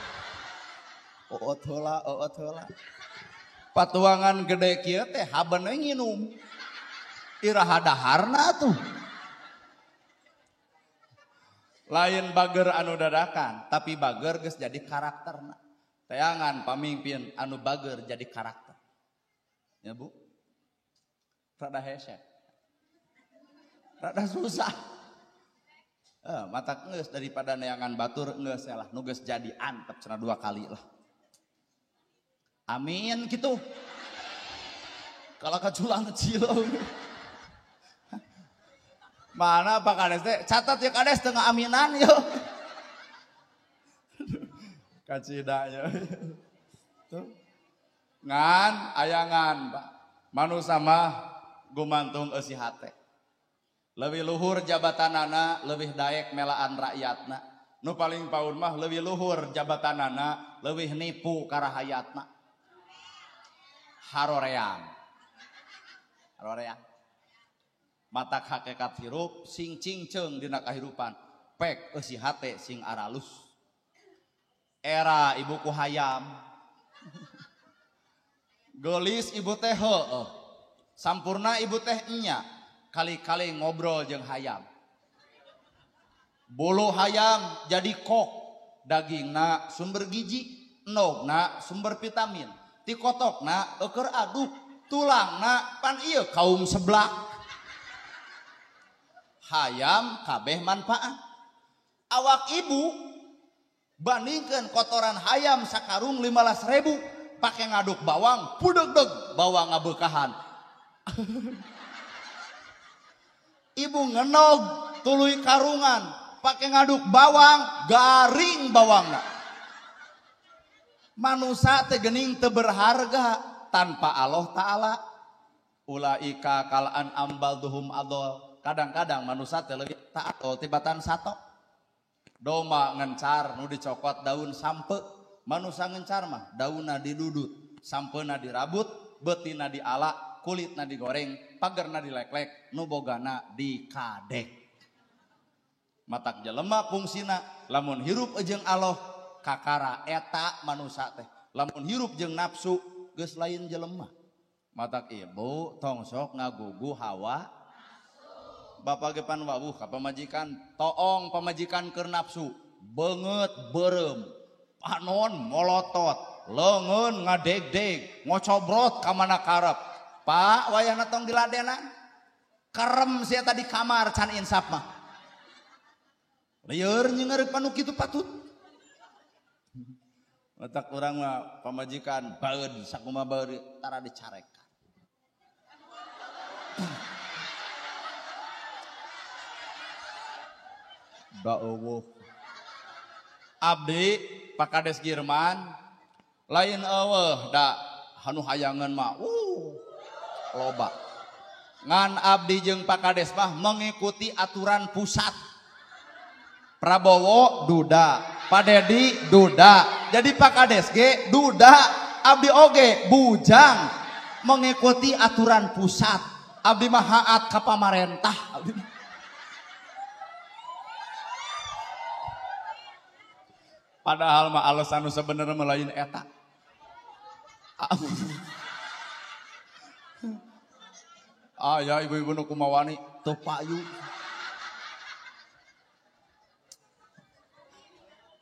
Oot heula, oot heula. Patuangan gede kieu teh haben we nginum. Iraha daharna atuh. Lain bager anu dadakan, tapi bager geus jadi karakterna. Tayangan pamimpin anu bager jadi karakter. Ya Bu. Rada hese. Rada susah. Mata geus daripada neangan batur geus lah nu geus jadi antep cenah 2 kali lah. Amin gitu. Kalau kaculang kecil. Mana Pak Kades teh? Catat ya Kades tengah aminan yo. Kacida yo. Tuh. Ngan ayangan Pak. Manusa mah gumantung eusi hate. Leuwih luhur jabatanana, leuwih daek melaan rakyatna. Nu paling paun mah leuwih luhur jabatanana, leuwih nipu ka rahayatna. Haroream. Haroream. Matak hakikat hirup sing cingceung dina kahirupan. Pek eusi hate sing aralus. Era ibu ku hayam. Geulis ibu teh heueuh. Sampurna ibu teh enya. Kali-kali ngobrol jeung hayam. Bulu hayam jadi kok, dagingna sumber gizi, endogna sumber vitamin, tikotokna eueur aduk, tulangna pan ieu kaum seblak. Hayam kabeh manfaat. Awak ibu bandingkeun kotoran hayam sakarung 15.000 pake ngaduk bawang, pudegdeg bawang ngabeukahan. Ibu ngenog tuluy karungan pakai ngaduk bawang garing bawangna. Manusa teh geuning teu berharga tanpa Allah Ta'ala. Ulaika kalaan ambal duhum adol. Kadang-kadang manusa teh leuwih taat tibatan sato. Doma ngencar nu dicokot daun sampe. Manusa ngencar mah daunna didudut, sampena dirabut, beutina diala, kulitna digoreng, pagerna dileklek, nu bogana dikadek. Matak jelema fungsina lamun hirup jeung Allah kakara eta manusa teh. Lamun hirup jeung nafsu geus lain jelema. Matak ibu tong sok ngagugu hawa. Bapak ge pan wawuh ka pamajikan, toong pamajikan keur nafsu, Beungeut beureum, panon molotot, leungeun ngadegdeg, ngocobrot ka mana karep. Pak, wayahna tong diladenan. Kerem sia tadi kamar can insaf mah. Lieur nyengereuk panu kitu patut. Otak urang mah pamajikan baeud sakumaha baeud tara dicarekan. Da eueuh. Abdi Pak Kades Girman lain eueuh da hanu hayangeun mah loba. Ngan abdi jeung Pak Kades mah mengikuti aturan pusat. Prabowo duda, Pak Dedi duda. Jadi Pak Kades ge duda, abdi oge bujang mengikuti aturan pusat. Abdi mah haat ka pamarentah. Abdi. Padahal mah alasan nu sebenarnya mah lain eta. Ah ya ibu-ibu nu kumawani teu payu.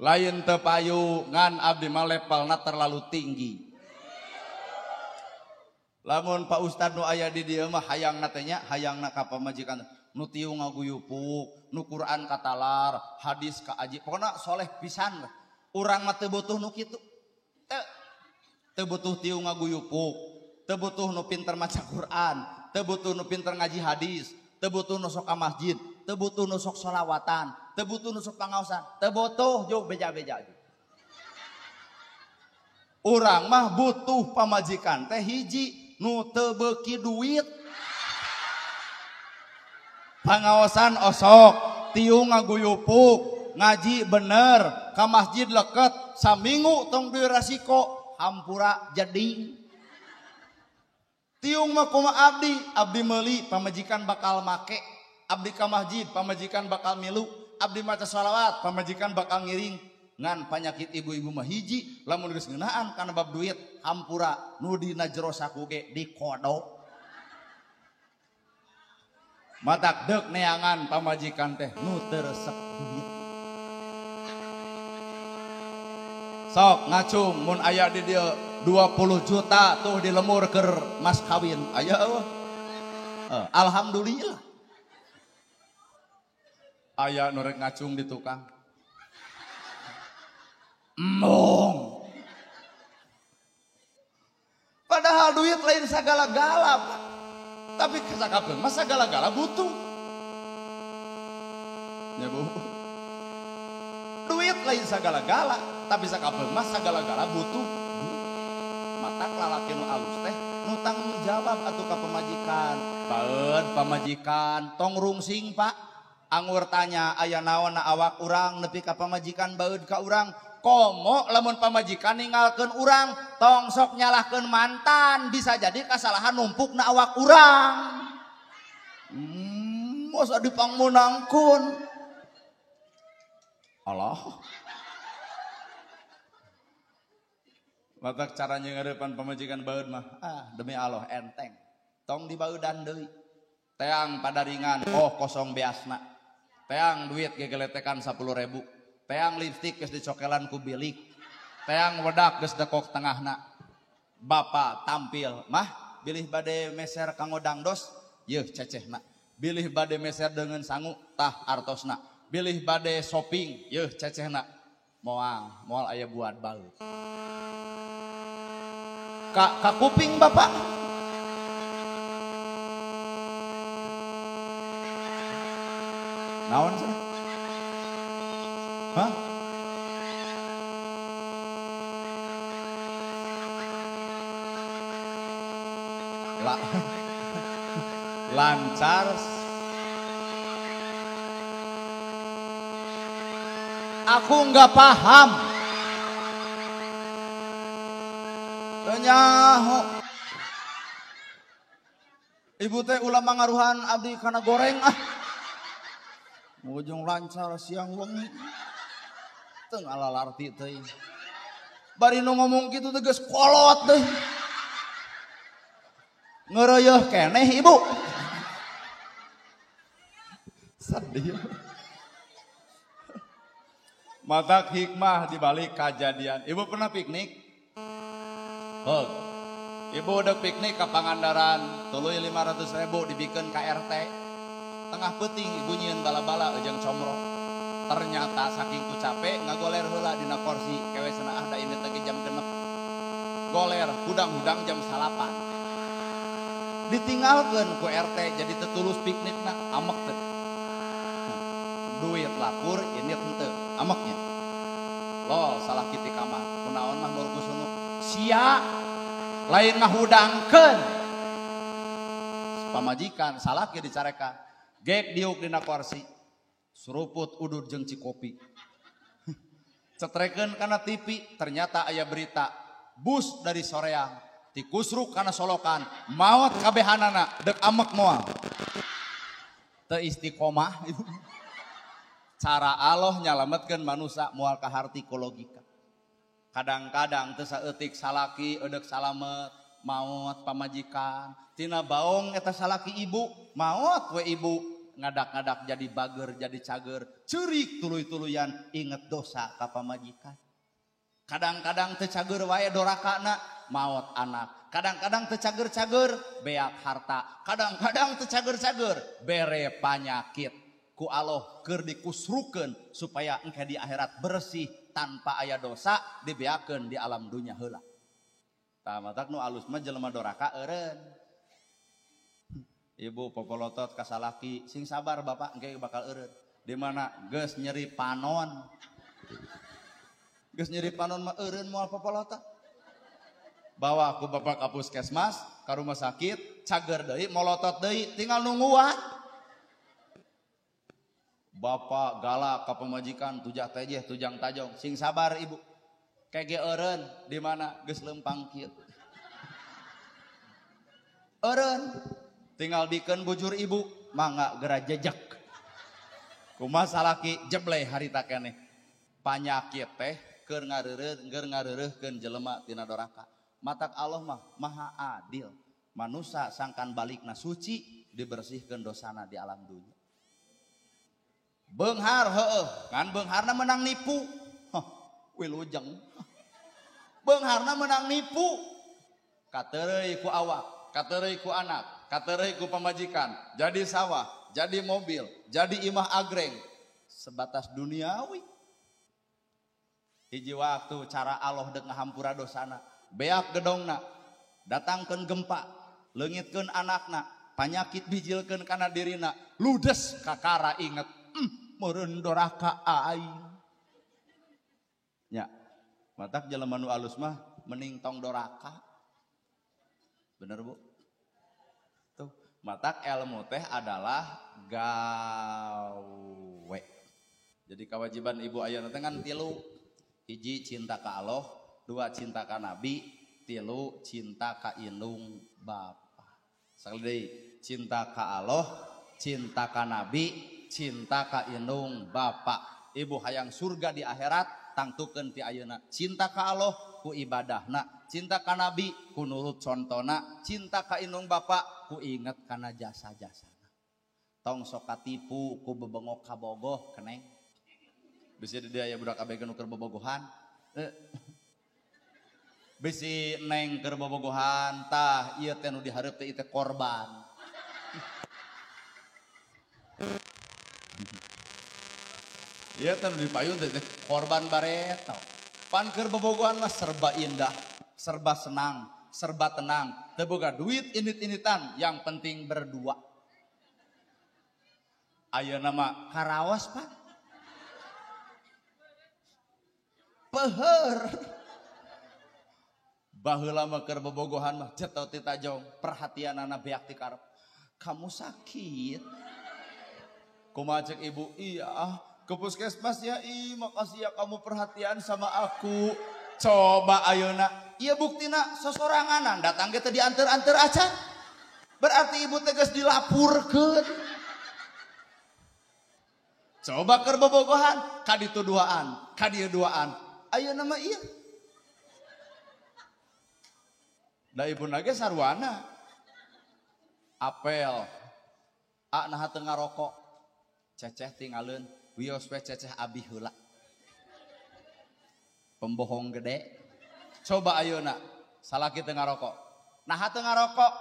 Lain teu payu ngan abdi mah levelna terlalu tinggi. Lamun Pak Ustad nu aya di dieu mah hayangna teh nya, hayangna ka pamajikan nu tiung ngaguyupuk, nu Quran katalar, hadis ka aji, pokona soleh pisan. Urang mah teu butuh nu kitu. Teu butuh tiung ngaguyupuk, teu butuh nu pinter maca Quran, teu butuh nu pinter ngaji hadis, teu butuh nu sok ka masjid, teu butuh nu sok sholawatan, teu butuh nu sok pangaosan, teu butuh jauh beja-beja. Urang mah butuh pamajikan teh hiji nu teu beuki duit. Pangaosan osok, tiung ngaguyupuk, ngaji bener, ka masjid leket, saminggu tong duit rasiko, hampura jeding. Tiung mah kumaha abdi, abdi meuli pamajikan bakal make, abdi ka masjid pamajikan bakal milu, abdi maca sholawat pamajikan bakal ngiring. Ngan panyakit ibu-ibu mah hiji, lamun geus ngeunaan kana bab duit, hampura nu dina jero saku ge dikodok. Matak deuk neangan pamajikan teh nu teu resep duit. Sok ngacung mun aya di dieu 20 juta tuh di lemur keur mas kawin. Aya eueuh. Alhamdulillah. Aya nu rek ngacung di tukang. Embung. Padahal duit lain sagala-gala, Pak. Tapi kesakapeun mah sagala-gala butuh. Ya Bu. Duit lain sagala-gala, tapi sakapeun mah sagala-gala butuh. Matak lalaki nu alus teh nu tanggung jawab atuh ka pamajikan. Baeud pamajikan tong rungsing, Pak. Anggur tanya aya naon na awak urang nepi ka pamajikan baeud ka urang. Komo lamun pamajikan ninggalkeun urang, tong sok nyalahkeun mantan, bisa jadi kasalahan numpuk na awak urang. Masa dipangmeunangkeun. Allah. Matak cara nyeungeureupan pamajikan baeud mah, demi Allah enteng. Tong dibaeudan deui. Teang padaringan, oh kosong beasna. Teang duit gegeletekan 10.000. Teang lipstik geus dicokelan ku bilik. Teang wedak geus dekok tengahna. Bapak tampil, mah bilih bade meser kanggo dangdos, yeuh cecehna. Bilih bade meser deungeun sangu, tah artosna. Bilih bade shopping, yeuh cecehna. Moal, moal aya buat baeud. Ka kuping bapak. Naon sih? Hah? Lancar. Aku nggak paham. Teu. Ibu teh ulah mangaruhan abdi kana goreng ah. Ujung lancar siang wengi. Teu ngalalarti teh. Bari nu ngomong kitu teh geus kolot teh. Ngeureuyeeh keneh ibu. Sedih. Matak hikmah dibalik kejadian. Ibu pernah piknik? Heg. Ibu udah piknik ke Pangandaran, tuluy 500.000 dibikeun ka RT. Tengah peuting ibu nyieun bala-bala ejeng comro. Ternyata saking ku capek ngagoler heula dina kursi, kewe cenah ah da ini teh jam 6. Goler hudang-hudang jam 9. Ditinggalkeun ku RT jadi tetulus piknikna amek teh. Duit lapur ini henteu ameknya. Lol salah kiti kamar. Kunaon mah murkusunu sia lain ngahudangkeun. Pamajikan salah kieu dicarekan. Gek diuk dina kursi. Suruput udud jeung cikopi. Cetrekeun kana TV, ternyata aya berita bus dari Soreang tikusruk kana Solokan, maot kabehanana deuk amek moal. Teu istiqomah ibu. Cara Allah nyalametkeun manusia moal kaharti ku logika. Kadang-kadang teu saeutik salaki eudeuk salamet, maot pamajikan, tina baong eta salaki ibu, maot we ibu ngadak-ngadak jadi bager, jadi cager, ceurik tuluy-tuluyan inget dosa ka pamajikan. Kadang-kadang teu cager wae dorakana, maot anak. Kadang-kadang teu cager-cager beak harta. Kadang-kadang teu cager-cager bere panyakit. Ku Allah keur dikusrukeun supaya engke di akhirat bersih tanpa aya dosa dibeakeun di alam dunya heula. Tah matak nu alus mah jelema doraka eureun. Ibu popolotot ka salaki, sing sabar bapak engke bakal eureun. Di mana geus nyeri panon. Geus nyeri panon mah eureun moal popolotot. Bawa ku bapak ka puskesmas, ka rumah sakit, cager deui molotot deui, tinggal nungguan. Bapak galak ka pamajikan tujah tejeh tujang tajong, sing sabar ibu. Kege eureun di mana geus leumpang kieu. Eureun tinggal dikeun bujur ibu, mangga geura jejek. Kumaha salaki jebleh harita keneh. Panyakit teh keur ngareureuh keur ngareureuhkeun jelema tina doraka. Matak Allah mah maha adil. Manusa sangkan balikna suci dibersihkeun dosana di alam dunya. Beunghar heueuh, kan beungharna menang nipu. Hah, wilujeng. Beungharna menang nipu. Katereuy ku awak, katereuy ku anak, katereuy ku pamajikan, jadi sawah, jadi mobil, jadi imah agreng, sebatas duniawi. Hiji waktu cara Allah deuk ngahampura dosana, beak gedongna, datangkeun gempa, leungitkeun anakna, panyakit bijilkeun kana dirina, ludes kakara inget. Meureun doraka aing. Nya, matak jelema nu alus mah mending tong doraka. Bener Bu? Tuh, matak ilmu teh adalah gawe. Jadi kewajiban ibu ayeuna teh ngan tilu. Hiji cinta ka Allah, dua cinta ka Nabi, tilu cinta ka indung bapa. Sakali deui, cinta ka Allah, cinta ka Nabi, cinta ka indung bapa. Ibu hayang surga di akhirat tangtukeun ti ayeuna. Cinta ka Allah ku ibadahna, cinta ka Nabi ku nurut contona, cinta ka indung bapa ku inget kana jasa-jasana. Tong sok katipu ku bebengok kabogoh keneng. Bisi di dia aya budak abg nu keur bobogohan. Bisi neng keur bobogohan tah ieu teh nu dihareup teh ieu teh korban. Iya teh nu dipayun teh korban bareto. Pan keur bobogohan mah serba indah, serba senang, serba tenang. Teu boga duit init-initan, yang penting berdua. Ayeuna mah karaos Pak. Peuheur. Baheula mah keur bobogohan mah ceto ti tajong, perhatianana beak ti karep. Kamu sakit. Kumaha cek ibu? Iya, ke puskesmas ya, ih makasih ya kamu perhatian sama aku. Coba ayeuna, ieu buktina sosoranganan datang ge teu dianteur-anteur acan. Berarti ibu teh geus dilapurkeun. Coba keur bobogohan, ka ditu duaan, ka dieu duaan. Ayeuna mah ieu. Da ibuna ge sarwana. Apel. A naha teu ngarokok. Ceceh tingaleun, wios we ceceh abi heula. Pembohong gede. Coba ayeuna salaki teu ngarokok. Naha teu ngarokok?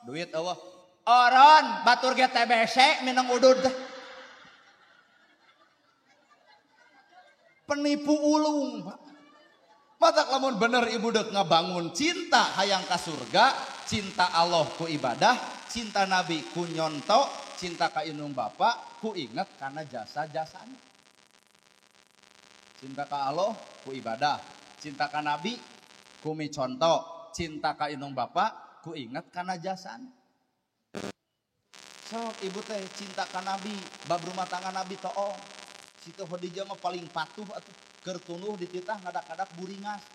Duit eueuh. Oron batur ge TBC mineng udud. Penipu ulung, Pak. Matak lamun bener ibu dek ngabangun cinta hayang ka surga, cinta Allah ku ibadah, cinta Nabi ku nyonto, cinta ka indung bapa ku inget karena jasa-jasanya. Cinta ka Allah ku ibadah, cinta ka Nabi ku miconto, cinta ka indung bapa ku inget karena jasanya. Sok ibu teh cinta ka Nabi, bab rumah tangga Nabi toong. Siti Khadijah mah paling patuh atuh keur tunduh dititah ngadak-ngadak buringas.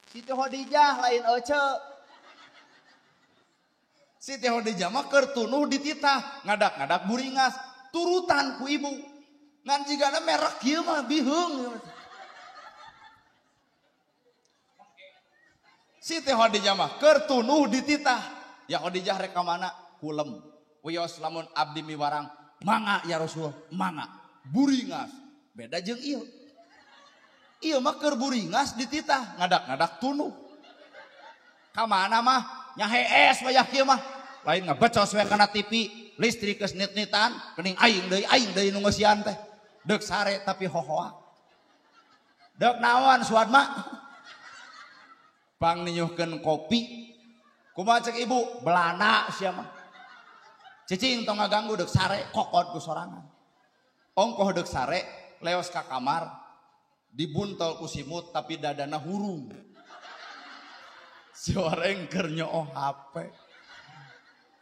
Siti Khadijah lain ece. Siti Khadijah mah keur tunduh dititah ngadak-ngadak buringas, turutan ku ibu. Ngan jigana merek ieu mah biheung. Siti Khadijah mah keur tunduh dititah. Ya Khadijah rek ka mana? Kulem. Wios lamun abdi miwarang, mangga ya Rasul, mangga. Buringas. Beda jeung ieu. Ieu mah keur buringas dititah, ngadak-ngadak tunduh. Ka mana mah? Nya hees wayah kieu mah. Lain ngabecos we kana TV, listrik geus nit-nitan, geuning aing deui nu ngeusian teh. Deuk sare tapi hohoa. Deuk naon suad mah? Pang ninyuhkeun kopi. Kumaha cek ibu? Belana sia mah. Cicing tong ngaganggu deuk sare kokod ku sorangan. Ongkoh deuk sare leos ka kamar dibuntol ku simut tapi dadana hurung. Si oreng keur nyooh HP.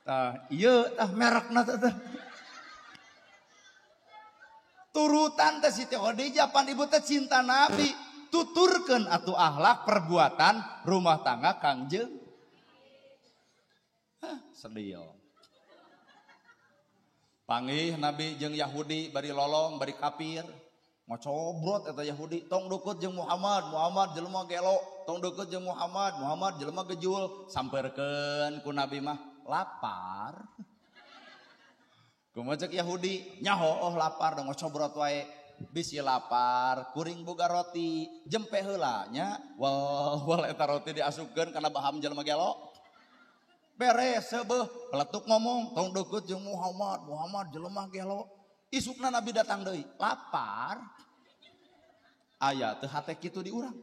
Tah ieu tah merekna teh. Turutan teh Siti Khadijah pan ibu teh cinta Nabi, tuturkeun atuh akhlak perbuatan rumah tangga Kangjeng. Hah, sedih. Panggih Nabi jeung Yahudi bari lolong bari kafir. Ngocobrot eta Yahudi, tong deukeut jeung Muhammad, Muhammad jelema gelo, tong deukeut jeung Muhammad, Muhammad jelema gejul, samperkeun ku Nabi mah lapar. Kumaha cek Yahudi, nyaho oh lapar da ngocobrot wae. Bisi lapar, kuring boga roti, jempe heula nya. Wal wal eta roti diasupkeun kana baham jelema gelo. Beres seubeuh, peletuk ngomong, tong deukeut jeung Muhammad, Muhammad jelema gelo. Isukna Nabi datang deui, lapar. Aya teu hate kitu di urang.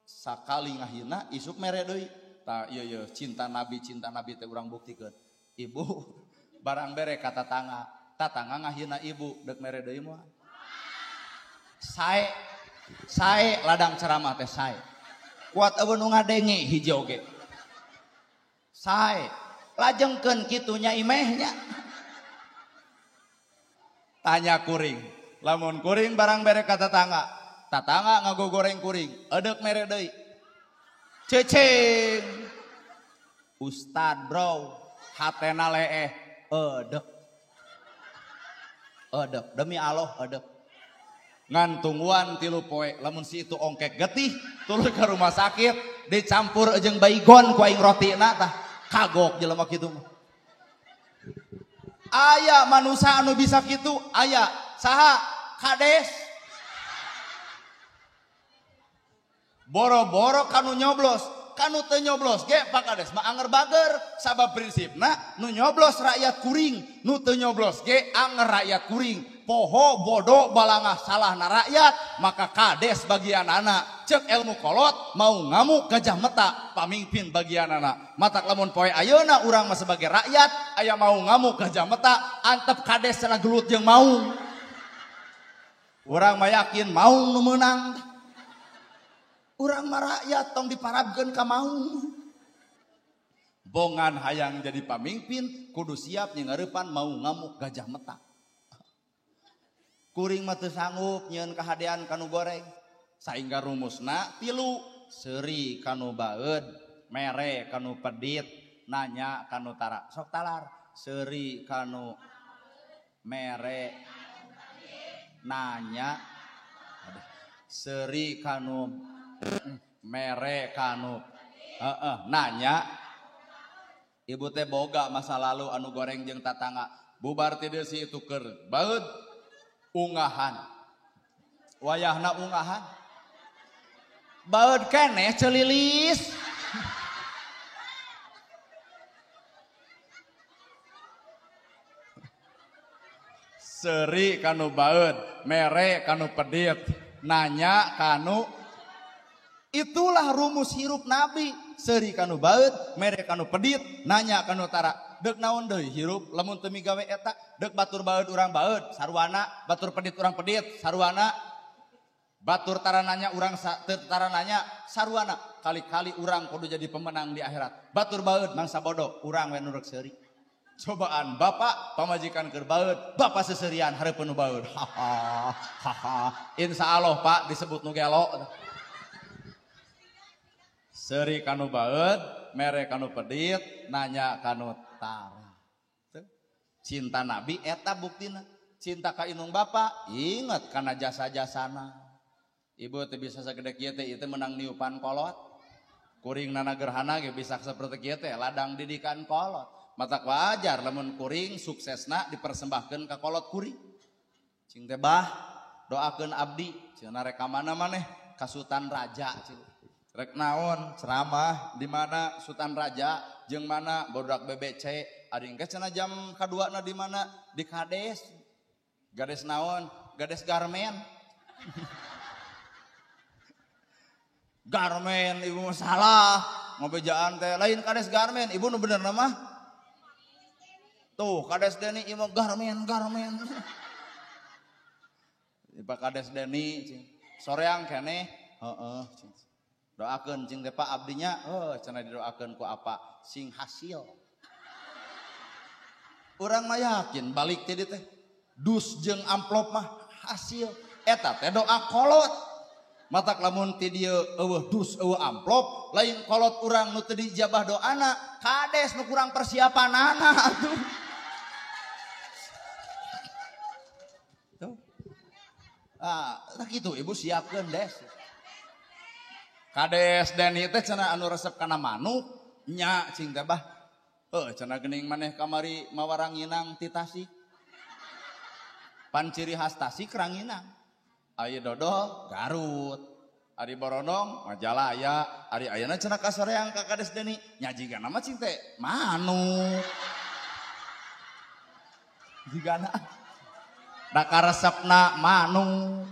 Sakali ngahina isuk mere deui. Tah ieu ieu cinta Nabi teh urang buktikeun. Ibu barang bere ka tatangga, tatangga ngahina ibu deuk mere deui moal. Sae sae ladang ceramah teh sae. Kuat eueuh nu ngadenge hiji oge. Sae lajengkeun kitu nya imehnya. Tanya kuring, lamun kuring barang bere ka tatangga, tatangga ngagogoreng kuring, edeuk mere deui. Cecing. Ustad bro, hatena leeh, edeuk. Edeuk, demi Allah edeuk. Ngan tungguan 3 poe, lamun si itu ongkek getih, tuluy ke rumah sakit, dicampur jeung baygon ku aing rotina tah, kagok jelema kitu mah. Aya manusia anu bisa kitu, aya saha kades. Boro-boro kanu nyoblos, kanu teu nyoblos ge Pak Kades mah anger bager sabab prinsipna nu nyoblos rakyat kuring, nu teu nyoblos ge anger rakyat kuring. Poho bodoh balangah salahna rakyat, maka kades bagian anak. Cek ilmu kolot mau ngamuk gajah meta pamimpin bagian anak. Matak lamun poe ayeuna urang mah sebagai rakyat aya mau ngamuk gajah meta antep kades cenah gelut jeung maung. Urang mah yakin maung nu meunang. Urang mah rakyat tong diparabkeun ka maung. Bongan hayang jadi pamimpin kudu siap nyeurepan mau ngamuk gajah meta. Kuring mah teu sanggup nyieun kahadean kanu goreng. Saingga rumusna 3, seuri kanu baeud, mere kanu pedit, nanya kanu tara. Sok talar, seuri kanu mere, nanya, seuri kanu mere kanu nanya. Ibu teh boga masa lalu anu goreng jeung tatangga. Bubar ti deui si itu keur baeud ungahan. Wayahna ungahan. Baeud keneh celilis. Seri kanu baeud, mere kanu pedit, nanya kanu. Itulah rumus hirup Nabi. Seri kanu baeud, mere kanu pedit, nanya kanu tara. Dek naon deui hirup lamun teu migawe eta, dek batur baeud urang baeud, sarwana, batur pedit urang pedit, sarwana. Batur tara nanya urang teu tara nanya, sarwana. Kali-kali urang kudu jadi pemenang di akhirat. Batur baeud mangsa bodoh, urang we nu rek seuri. Cobaan bapak pamajikan keur baeud, bapak seserian hareupeun nu baeud. Haha, haha. Insyaallah Pak disebut nu gelo. Seuri kanu baeud, mere kanu pedit, nanya kanu tara. Cinta Nabi eta buktina. Cinta ka indung bapak, inget kana jasa-jasana. Ibu teh bisa sagede kieu teh ieu teh menang niupan kolot. Kuring nana gerhana ge bisa saperti kieu teh ladang didikan kolot. Matak wajar lamun kuring suksesna dipersembahkeun ka kolot kuring. Cing teh bah doakeun abdi cenah rek ka mana maneh ka Sultan Raja cing. Rek naon ceramah di mana Sultan Raja jeung mana barudak BBC ari engke cenah jam kaduana di mana di Kades. Gades naon? Gades garmen. Garmen ibu mah salah ngobejaan teh lain Kades garmen ibu nu bener mah. Tuh Kades Deni ieu garmen garmen. Pak Kades Deni cing. Soreang keneh heeh cing. Doakeun cing teh Pak abdinya heuh cenah didoakeun ku apa sing hasil. Urang mah yakin balik teh teh dus jeung amplop mah hasil eta teh doa kolot. Matak lamun ti dieu eueuh dus eueuh amplop lain kolot urang nu teu dijabah doana kades nu kurang persiapanana atuh. Tuh. Ah, tah kitu ibu siapkeun des. Kades Deni teh cenah anu resep kana manuk nya cing teh bah. Heuh cenah geuning maneh kamari mawa ranginang ti Tasik. Pan ciri khas Tasik ranginang. Ari dodol Garut, ari Boronong Majalaya, ari ayeuna cenah kasoreang ka Kades Deni nya jigana mah cing teh manuk. Jigana da karesepna manuk.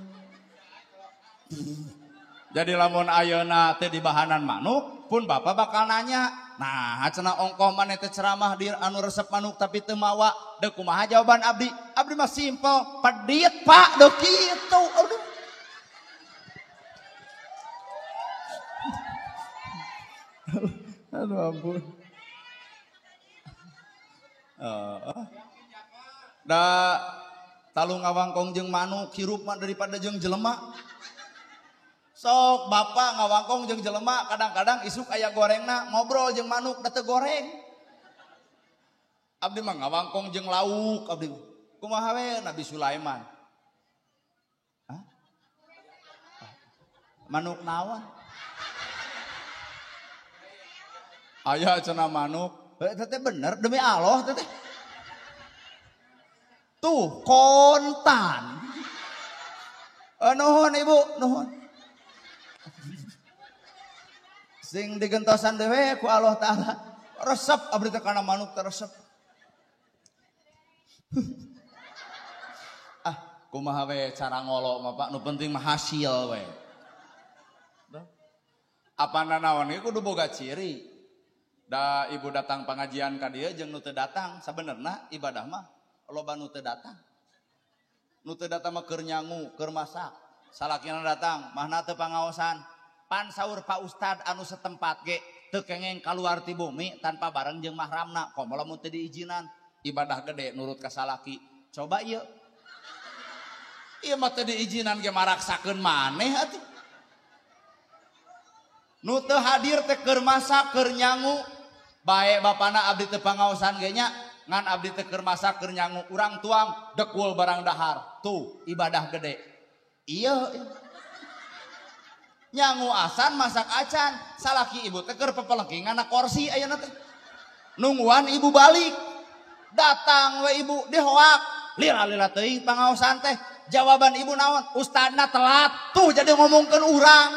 Jadi lamun ayeuna teh dibahanan manuk pun bapak bakal nanya, nah cenah ongkoh maneh teh ceramah di anu resep manuk tapi teu mawa, deuk kumaha jawaban abdi? Abdi mah simpel, pedit Pak, deuk kitu. Aduh. Aduh ampun. Da talu ngawangkong jeung manuk hirup mah daripada jeung jelema. Sok bapak ngawangkong jeung jelema kadang-kadang isuk aya gorengna ngobrol jeung manuk da teu goreng. Abdi mah ngawangkong jeung lauk abdi. Kumaha we Nabi Sulaiman? Hah? Manuk naon? Aya cenah manuk. Heuh teh bener demi Allah teh. Tuh kontan. Nuhun ibu, nuhun. Sing digentosan dewe ku Allah Ta'ala. Resep abdi teh kana manuk teh resep. Ah, kumaha we cara ngolo mah Pak, nu penting mah hasil we. Apa nanaon ieu kudu boga ciri. Da ibu datang pengajian ka dieu jeung nu teu datang, sabenerna ibadah mah loba nu teu datang. Nu teu datang mah keur nyangu, keur masak. Salakina datang, mahna teu pangaosan. Pan saur Pak Ustad anu setempat ge teu kengeng kaluar ti bumi tanpa bareng jeung mahramna, komo lamun teu diizinan. Ibadah gede nurut ka salaki. Coba ieu. Ieu mah teu diizinan ge maraksakeun maneh atuh. Nu teu hadir teh keur masak, keur nyangu. Bae bapana abdi teu pangaosan ge nya, ngan abdi teh keur masak, keur nyangu. Urang tuang dekul barang dahar. Tuh ibadah gede. Ieu nyangu asan masak acan, salaki ibu teh keur pepelengkingan na korsi ayeuna teh. Nungguan ibu balik. Datang we ibu dihoak, lila-lila teuing pangaosan teh. Jawaban ibu naon? Ustadna telat. Tuh jadi ngomongkeun urang.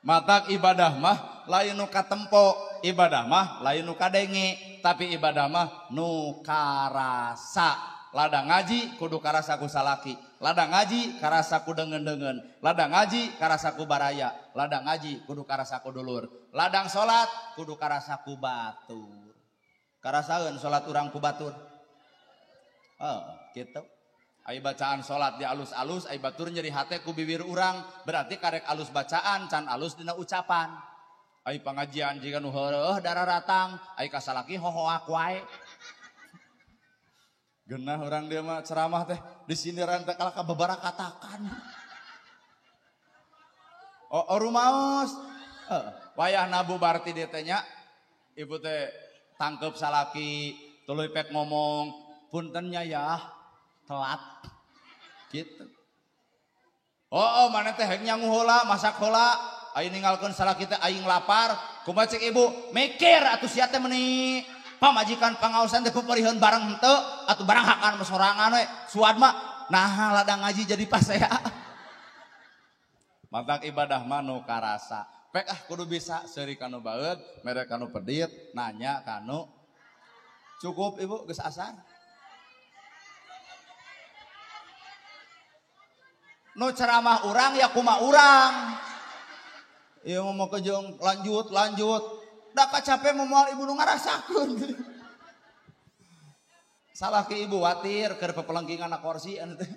Matak ibadah mah lain nu katempo, ibadah mah lain nu kadenge, tapi ibadah mah nu karasa. Ladang ngaji kudu karasa ku salaki, ladang ngaji karasa ku dengen-dengen, ladang ngaji karasa ku baraya, ladang ngaji kudu karasa ku dulur, ladang salat kudu karasa ku batur. Karasaeun salat urang ku batur. Oh, gitu. Ai bacaan salat di alus-alus, ai batur nyeri hate ku bibir urang, berarti karek alus bacaan can alus dina ucapan. Ai pangajian jiga nu heureuh dararatang, ai kasalaki hohoak wae. Genah orang dia mah ceramah teh di sindiran teh kalah kababarakatakan. Oh, rumaos. Wayah nabu barti dia teh nya, ibu teh tangkep salaki, tuluy pek ngomong, puntennya ya, telat. Gitu. Oh, mana teh hek nyangu heula, masak heula, aing ninggalkeun salaki teh aing lapar, kumaha cek ibu, mikir atuh sia teh meuni. Pamajikan pangaosan teh peperiheun bareng henteu atuh barang hakan mah sorangan we suad mah naha ladang ngaji jadi pasea. Matak ibadah mah nu karasa. Pek ah kudu bisa seuri kanu baeud, mere kanu pedit, nanya kanu cukup ibu geus asar. Nu ceramah urang ya kumaha urang. Ieu mah kejong lanjut lanjut. Da kacape moal ibu nu ngarasakeun. Salah ke ibu watir keur pepelengkingan na kursi anu teh.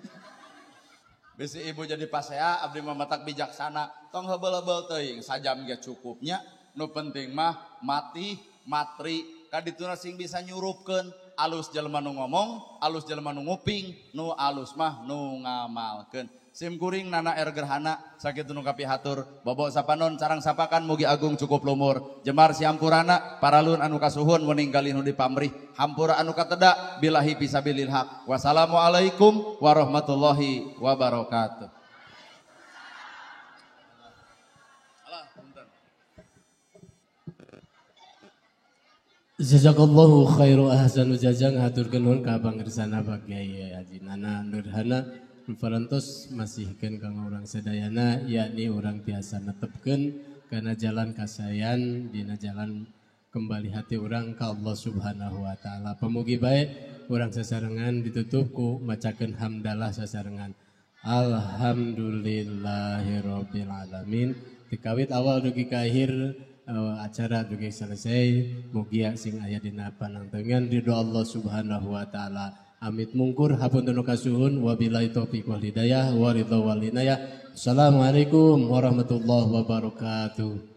Bisi ibu jadi pasea abdi mah matak bijaksana, tong heubeul-heubeul teuing sajam ge cukupnya. Nu penting mah mati matri kadituna sing bisa nyurupkeun alus jelema nu ngomong, alus jelema nu nguping, nu alus mah nu ngamalkeun. Sim kuring nana er gerhana sakitu nu kapihatur bobo sapanon carang sapakan mugi agung cukup lumur jemar siampurana paralun anu kasuhun weninggalih nu dipamrih hampura anu kateda billahi fisabilil haq. Wassalamualaikum warahmatullahi wabarakatuh. Jazakallahu khairu ahsanu jazang haturkeun nuhun ka pangersana Pak Kiai Haji Nana Nurhana. Parantos masihkeun ka urang sadayana yakni urang tiasa netepkeun kana jalan kasayan dina jalan kembali hati urang ka Allah Subhanahu wa taala. Pamugi bae urang sasarengan ditutup ku macakeun hamdalah sasarengan. Alhamdulillahirabbil alamin. Dikawit awal dugi ka akhir acara dugi selesai mugia sing aya dina panangtengan ridho Allah Subhanahu wa taala. Amit mungkur hapunten kasuhun wabillahi taufiq wal hidayah wa ridho wal inayah. Assalamualaikum warahmatullahi wabarakatuh.